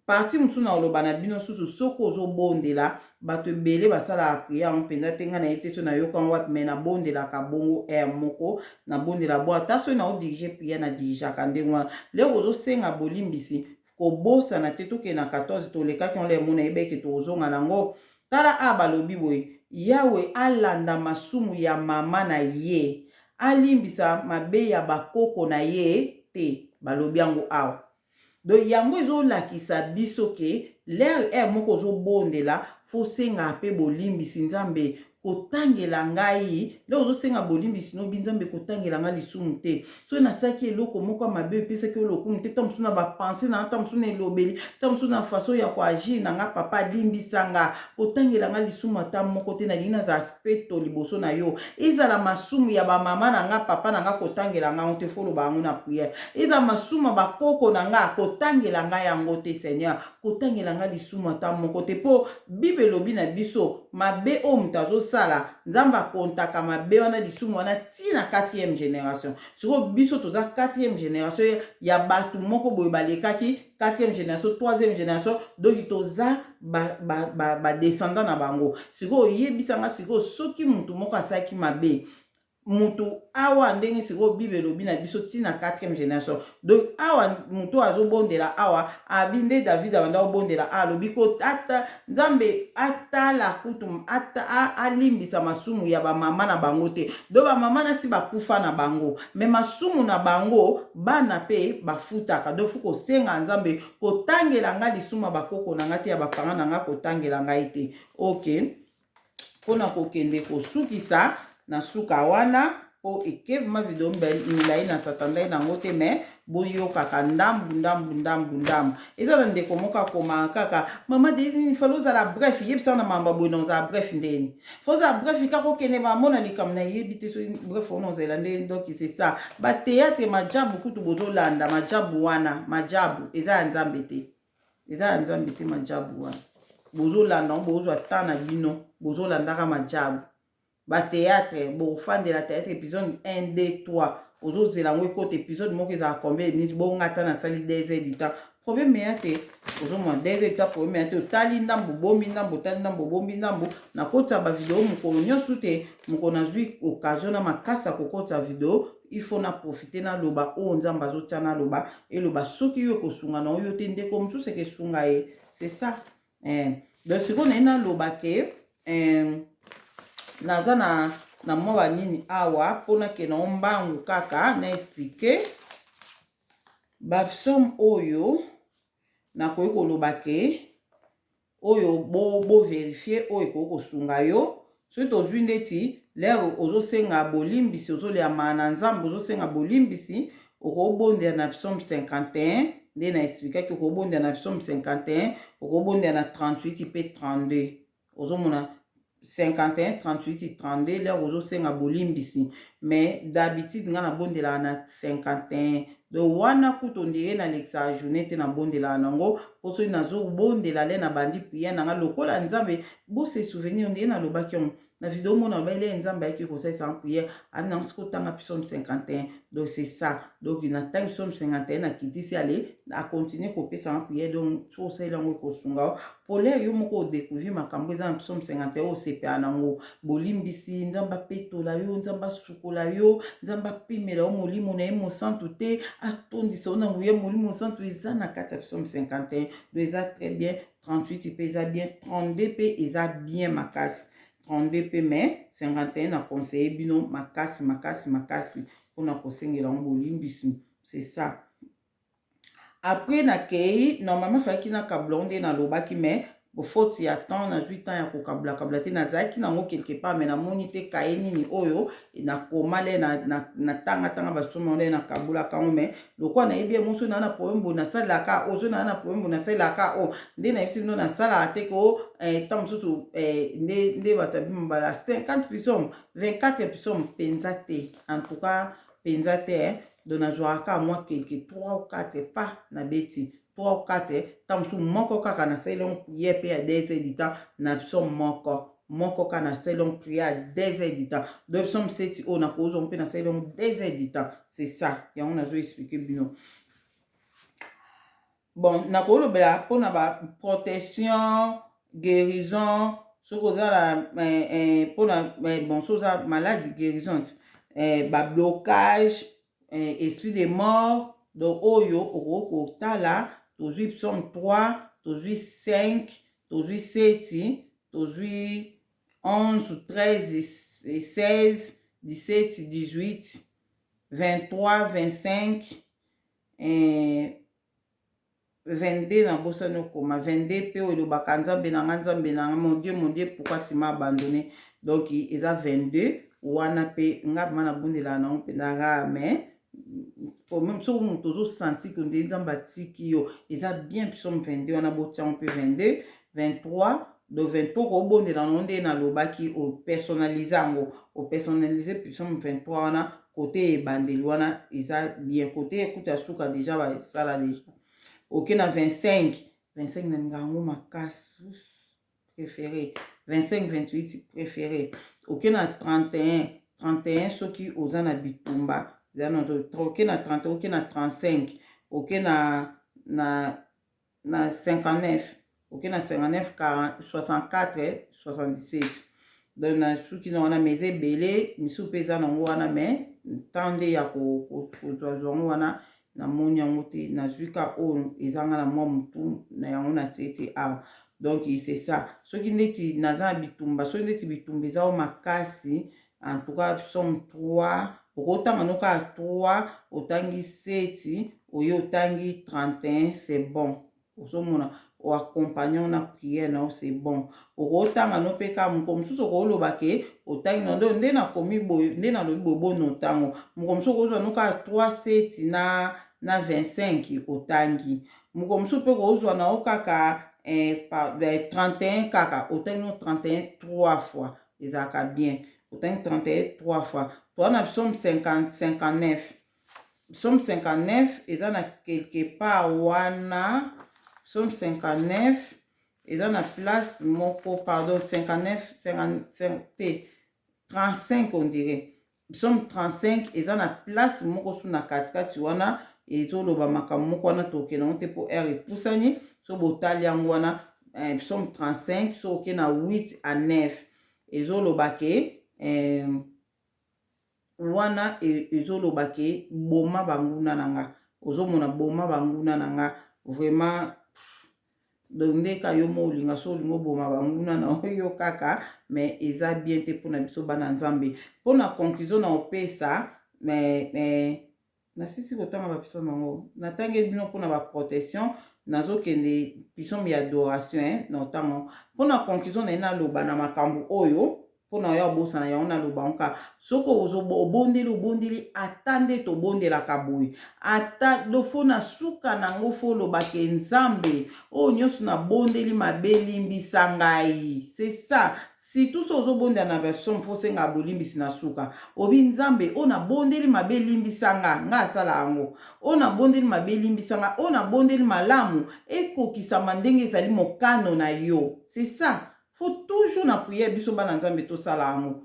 S1: Partie mosusu na koloba na bino susu soki ozo bondela bato ebele basalaka prière yango mpenza te ngai nayebi te soki nayoka yango wapi mais nabondelaka bongo heure moko nabondela bo ata soki nao dirige prière na dirigeaka ndenge wana lero ozosenga bolimbisi kobosana te tokende na 14 tolekaki yango lero mona yebaki ke tokozonga na yango tala a balobi boye Yawe alanda masumu ya mama na ye alimbisa mabe ya bakoko na ye te balobi yango awa Donc yango ezo lakisa biso ke l'heure heure moko ozo bondela faut osenga pe bolimbisi nzambe kotangela ngai leo ozosenga bolimbisi nobi nzambe kotangela ngai lisumu te soki nasalaki eloko moko ya mabe epesaki yo lokumu te ntango mosusu na bapense na ntango mosusu na elobeli ntango mosusu na façon ya koagir na nga papa limbisa nga kotangela nga lisumu ata moko te nalingi nazala peto liboso na yo ezala masumu ya bamama na nga papa na nga kotangela nga yango te foloba yango na priere ezala masumu ya bakoko na nga kotangela nga yango te seigneur kotangela nga lisumu ata moko te mpo bible elobi na biso mabe oyo moto azosala nzambe akontaka mabe wana lisumu wana ti na 4e génération sikoyo biso toza 4e génération ya bato moko boye balekaki 4e génération 3e génération donc toza badescendant ba, ba, ba na bango sikoyo oyebisa nga sikoyo soki motu moko asalaki mabe motu awa ndenge sikoyo bible elobi na biso ntina 4e génération donc awa motu oyo azobondela awa abi nde david abanda kobondela alobi ko ata nzambe atala kutu ata, alimbisa masumu ya bamama na bango te donc bamama nasi bakufa na bango me masumu na bango bana pe bafutaka donc faut kosenga nzambe kotangela nga lisumu ya bakoko na nga te ya bapanga na nga kotangela ngai te ok mpona kokende kosukisa na suka wana mpo ekevma video milai na satandai nango te me boyokaka ndambu ndambu ndambu ndambu eza na ndeko moko akomaka kaka mama de falo ozala bref yebisa na mamba boye na ozala bref ndeni Foza bref kaka okende bamona likambo nayebi te soki bref wana ozela nde donc c'est ça ba théâtre majabu kutu bozolanda majabu wana majabu eza ya nzambe te eza ya nzambe te majabu wana bozolanda yango bozwa temps na bino bozolandaka majabu ba théâtre bokofandela théâtre épisode 1 2 3 ozozela yango ekota épisode moko ezala combien de minutes bonga ata nasali 2 heures du temps problème eya te ozomona 2 heures ta problème eya te otali ndambo obombi ndambo otali ndambo obombi ndambo nakotisa bavideo mokolo nyonso te mokolo nazwi occasion na makasi ya kokotisa video il faut na profite naloba oyo nzambe azotia naloba eloba soki yo ekosunga na oyo te ndeko mosusu ekesunga ye c'est ça eh. Donc sikoyo naye naloba ke eh, Naza na mwa banini awa mpo nakende yango mbangu kaka na expliquer bapsaume oyo. Nakoki koloba ke oyo bovérifier oyo ekoki kosunga yo. Soki tozwi ndeti l'heure ozosenga bolimbisi, ozolela na Nzambe, ozosenga bolimbisi, okobondela na psaume 51 nde na expliquaki. Okobondela na psaume 51, okobondela na 38 mpe 32. Ozomona 51, 38, 32 l'heure ozosenga bolimbisi. Mais d'habitude nga nabondelaka na 51. Donc wana kutu on dirait nalekisaka journée te, nabondelaka nango, mpo soki nazobondela le nabandi prière na nga lokola Nzambe, bose souvenir on dirait nalobaki yango na video mona baile, Nzambe ayaki kosalisa prière abi nango soki otanga psaume 51. Donc c'est ça. Donc natangi psaume 51, nakitisi, ale acontinuer kopesanga prière. Donc so osaleli yango, ekosunga po l'heure yo moko odécouvrir makambo eza na psaume 51, osepela nango. Bolimbisi, Nzambe apetola yo, Nzambe asukola yo, Nzambe apimela yo molimo na ye mosantu te, atondisa yo na nguya molimo mosantu eza na kati ya psaume 51. Donc eza très bien. 38 mpe eza bien, 32 mpe eza bien makasi, 32 mpe, mais 51 na conseiller bino makasi makasi makasi mpona kosengela yango bolimbisi. C'est ça. Après nakei, normalement fallaki nakabula ngo nde nalobaki, mais faute ya temps, nazwi temps ya kokabulakabula te. Nazalaki nango quelque part, mais namoni te kaye nini oyo nakoma le natangatanga basoma le nakabulaka yango. Mais lokola nayebi yango, so naa na problème boye nasalelaka oyo, so naa na problème boye nasalelaka oyo nde nayebisi bino. Nasalaka te ko ntango mosusu nde bato abima bala 50 psaume, 24 psaume mpenza te, en tout cas mpenza te. Donc nazwaka kaka mwa quelque 3 ou 4 pas, nabeti 3 ou 4, ntango mosusu moko kaka nasali longue prière mpe ya 2 heures du temps na psaume moko moko kaka nasali longue prière ya 2 heures du temps. Donc psaume 7 oyo nakozwa mpe nasali longue 2 heures du temps. C'est ça, yango nazo expliquer bino. Bon, nakolobela mpona baprotection, guérison. Soki oza na mpona bon, soki oza malade, guérison, bablocage, esprit de mort. Donc oyo okoki kotala, tozwi psaume 3, tozwi 5, tozwi 7, tozwi 11, 13, 16, 17, 18, 23, 25, 22. Nabosani okoma 22 mpe oyo elobaka: "Nzambe na nga, Nzambe na nga, mon Dieu, mon Dieu, pourquoi tu m'as abandonné?" Donc eza 22 wana mpe nga vraiment nabondelaka nango mpenza rare. Mais même soki moto ozosentir ke nzeli Nzambe atiki yo, eza bien psaume 22 wana, botiango mpe 22, 23. Donc 23 kobondela nango nde nalobaki, opersonnaliser yango, opersonnaliser psaume 23 wana. Kote ebandeli wana eza bien, kote ekuta suka déjà basala déjà. Oke na 25, 25 nalinga yango makasi, préféré 25, 28 préféré. Oke na 31, 31 soki oza na bitumba, oke na 31, oke na 35, oke na 59, oke na 59, 40, 64, 77. Donc na suki na wana, mais eza ebele, misusu mpe eza nango wana, mais temps nde ya kozwazwa yango wana namoni yango te. Nazwi ka oyo ezanga na mwa motu na yango na tie te awa. Donc c'est ça. Soki ndeti naza na bitumba, soki ndeti bitumba eza o makasi, en tout cas psaume 3 okotanga no kaka 3, otangi 7, oye otangi 31, c'est bon. Ozomona oaccompagner na prière na yo, c'est bon. Okotanga no mpe kaka moko mosusu, okoloba ke otangi na nde nakomi boye, nde nalobi boye, bonotango moko mosusu okozwa no kaka 3, 7 na 25, otangi moko mosusu mpe kozwa na yo kaka 31 kaka, otangi no 31 3 fois, ezalaka bien. Otangi 31 3 fois. Toza na psaume 50, 59. Psaume 59 eza na quelque part wana. Psaume 59 eza na place moko, pardon, 59, 55 te, 35 on dirait. Psaume 35 eza na place moko su na katikati wana, ezoloba makambo moko wana. Tokende yango te mpo heure epusani. So botali yango wana, psaume 35, so oke na 8 à 9, ezoloba ke wana ezoloba ke boma banguna na nga. Ozomona, boma banguna na nga. Vraiment Donc nde ka yo mo olinga, so olinga oboma banguna na yo kaka, mais eza bien te mpona biso bana Nzambe. Mpona conclusion na opesa, mais nasisi kotanga bapsaume yango, natangeli bino mpona baprotection. Nazokende psaume ya adoration na otango. Mpona conclusion na ye, naloba na makambo oyo mpona oyo abosana yango, naloba ngo: soki obondeli, obondeli ata nde tobondelaka boye, ata do faut na suka nango, faut olobake: "Nzambe, oyo nyonso nabondeli mabe, limbisa ngai." C'est ça. Surtout so ozobondela na bapsaume, faut osenga bolimbisi na suka. Obi: "Nzambe, oyo nabondeli mabe, limbisa nga." Nga asala yango. "Oyo nabondeli mabe, limbisa nga. Oyo nabondeli malamu, ekokisama ndenge ezali mokano na yo." C'est ça. Faut toujours na prière, biso bana Nzambe, tosala yango,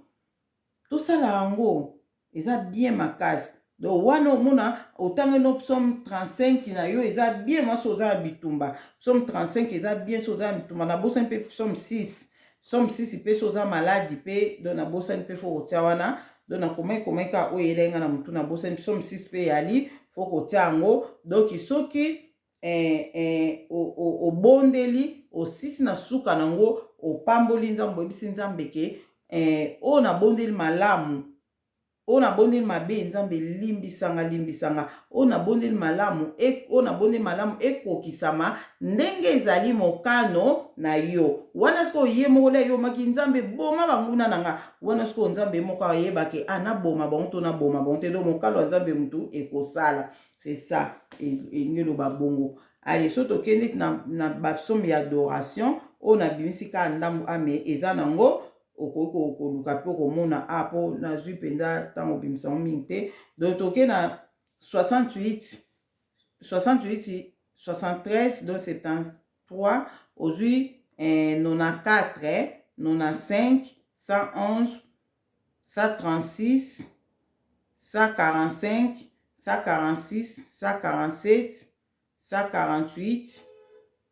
S1: tosala yango, eza bien makasi. Donc wana omona otangi no psaume 35 na yo, eza bien. Mwasi oza na bitumba, psaume 35 eza bien. So oza na bitumba, nabosani mpe psaume 6, psaume 6 mpe so oza maladi mpe. Donc nabosani mpe, faut kotia wana. Donc nakomai komai kaka oyo elenga na motu, nabosani psaume 6 mpe eyali, faut kotia yango. Donc soki obondeli, osisi na suka nango, opamboli Nzambe, oyebisi Nzambe ke oyo nabondeli malamu, oyo nabondeli mabe, Nzambe limbisanga, limbisanga. Oyo nabondeli malamu, oyo nabondeli malamu, ekokisama ndenge ezali mokano na yo. Wana sikoyo ye moko le ayomaki: "Nzambe, boma banguna na nga." Wana sikoyo Nzambe moko ayebake: a naboma bango to naboma bango te. Do mokano ya Nzambe mutu ekosala. C'est ça, elingi eloba bongo. Ale, so tokende na bapsaume ya adoration oyo nabimisi kaka ndambo ame eza nango, okoki koluka mpe okomona a mpo nazwi mpenza ntango obimisa yango mingi te. Donc toke na 68, 68, 73, donc 73, ozwi 94, 95, 111, 136, 145, 146, 147, 148,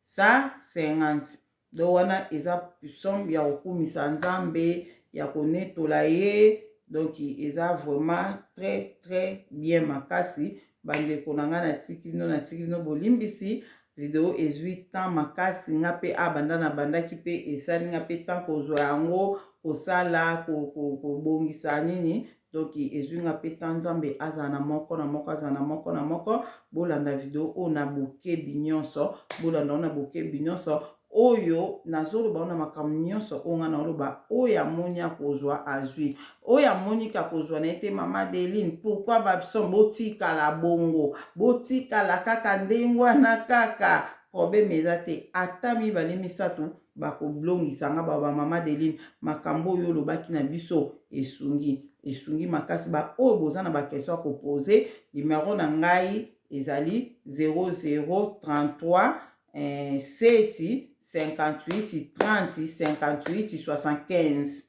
S1: 150. Donc wana eza psaume ya kokumisa Nzambe, ya konetola ye. Donc eza vraiment très très bien makasi. Bandeko na ngai, natiki bino, natiki bino, bolimbisi, video ezwi temps makasi. Nga mpe abanda na bandaki mpe esali nga mpe temps kozwa yango, kosala, kobongisa nini. Donc ezwi nga mpe temps. Nzambe azala na moko na moko, azala na moko na moko. Bolanda video oyo na bokebi nyonso, bolanda oyo na bokebi nyonso. Oyo nazoloba na makambo nyonso oyo nga naoloba, oyo amoni akozwa, azwi. Oyo amoni ka kozwa na ye te. Mama Deline, pourquoi bapsaume? Botikala bongo, botikala kaka ndenge wana kaka, problème eza te. Ata mibale, misato bakoblongisa nga, baba: "Mama Deline, makambo oyo olobaki na biso esungi, esungi makasi." Baoyo boza na baquestion ya kopose, numero na ngai ezali 0033 7 58 30 58 75.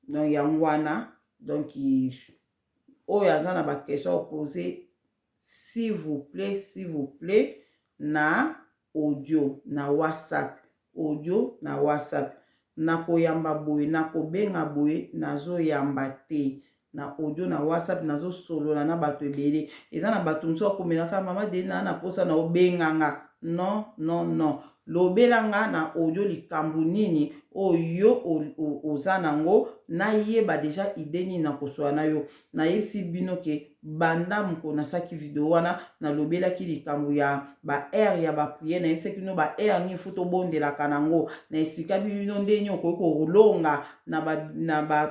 S1: Donc yango wana. Donc oyo aza na baquestion ya kopose, s'il vous plaît, s'il vous plaît, na audio na WhatsApp, audio na WhatsApp. Nakoyamba boye, nakobenga boye, nazoyamba te na audio na WhatsApp. Nazosolola na bato ebele, eza na bato mosusu akomelaka: "Mama Deli, naa na mposa na obenganga." Non, non, non, lobelanga na audio likambo nini oyo oza nango, nayeba déjà idée nini nakosola na yo. Nayebisi bino ke banda mokolo nasalaki video wana, nalobelaki likambo ya baheure ya baprière. Nayebisaki bino baheure nini faut tobondelaka nango. Na expliquaki bino ndenge okoki kolonga na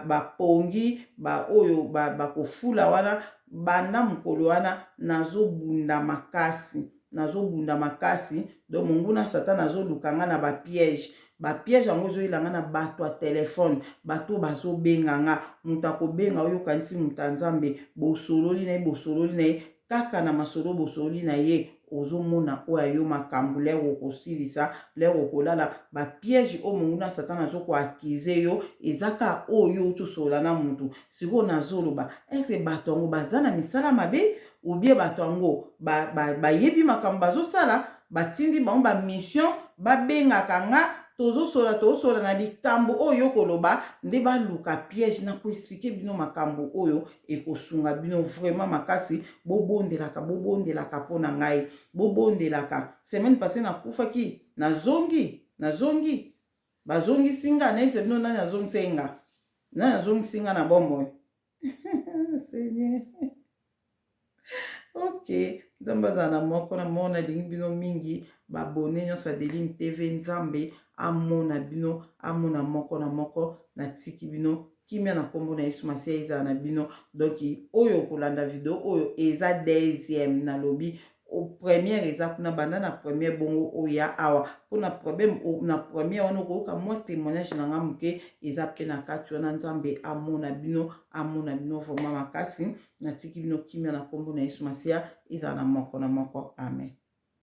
S1: bapongi baoyo bakofula wana. Banda mokolo wana nazobunda makasi, nazobunda makasi. Donc monguna Satan azoluka nga na bapiège. Bapiège yango ezoyela nga na bato ya telefone, bato bazobenga nga. Moto akobenga, oyoka nti moto ya Nzambe, bosololi na ye, bosololi na ye kaka na masolo, bosololi na ye, ozomona oyo ayo makambo. Lere okosilisa, lere okolala, bapiège oyo monguna Satan azokoaccuser yo eza kaka oyo otosolola na motu. Sikoyo nazoloba: ese bato yango baza na misala mabe, ou bien bato yango bayebi makambo bazosala, batindi bango bamission, babengaka nga? Tozosola, tozosola na likambo oyo koloba nde baluka piège. Na koexpliquer bino makambo oyo ekosunga bino vraiment makasi. Bobondelaka, bobondelaka mpo na ngai, bobondelaka. Semaine passée nakufaki, nazongi, nazongi, bazongisi nga. Nayebisa bino nani azongisa nga, nani azongisi nga na bomoi. Seigneur, ok, Nzambe azala na moko na moko. Nalingi bino mingi, baabonnés nyonso Adeline TV. Nzambe amona bino, amona moko na moko. Natiki bino kimia na nkombo na Yesu Masiya ezala na bino. Donc oyo kolanda video oyo eza deuxième. Nalobi première eza kuna, banda na première bongo oya awa mpona problème. Na première wana okoyoka mwa témoignage na nga moke, eza mpe na kati wana. Nzambe amona bino, amona bino vraiment makasi. Natiki bino kimia na nkombo na Yesu Masiya ezala na moko na moko. Amen.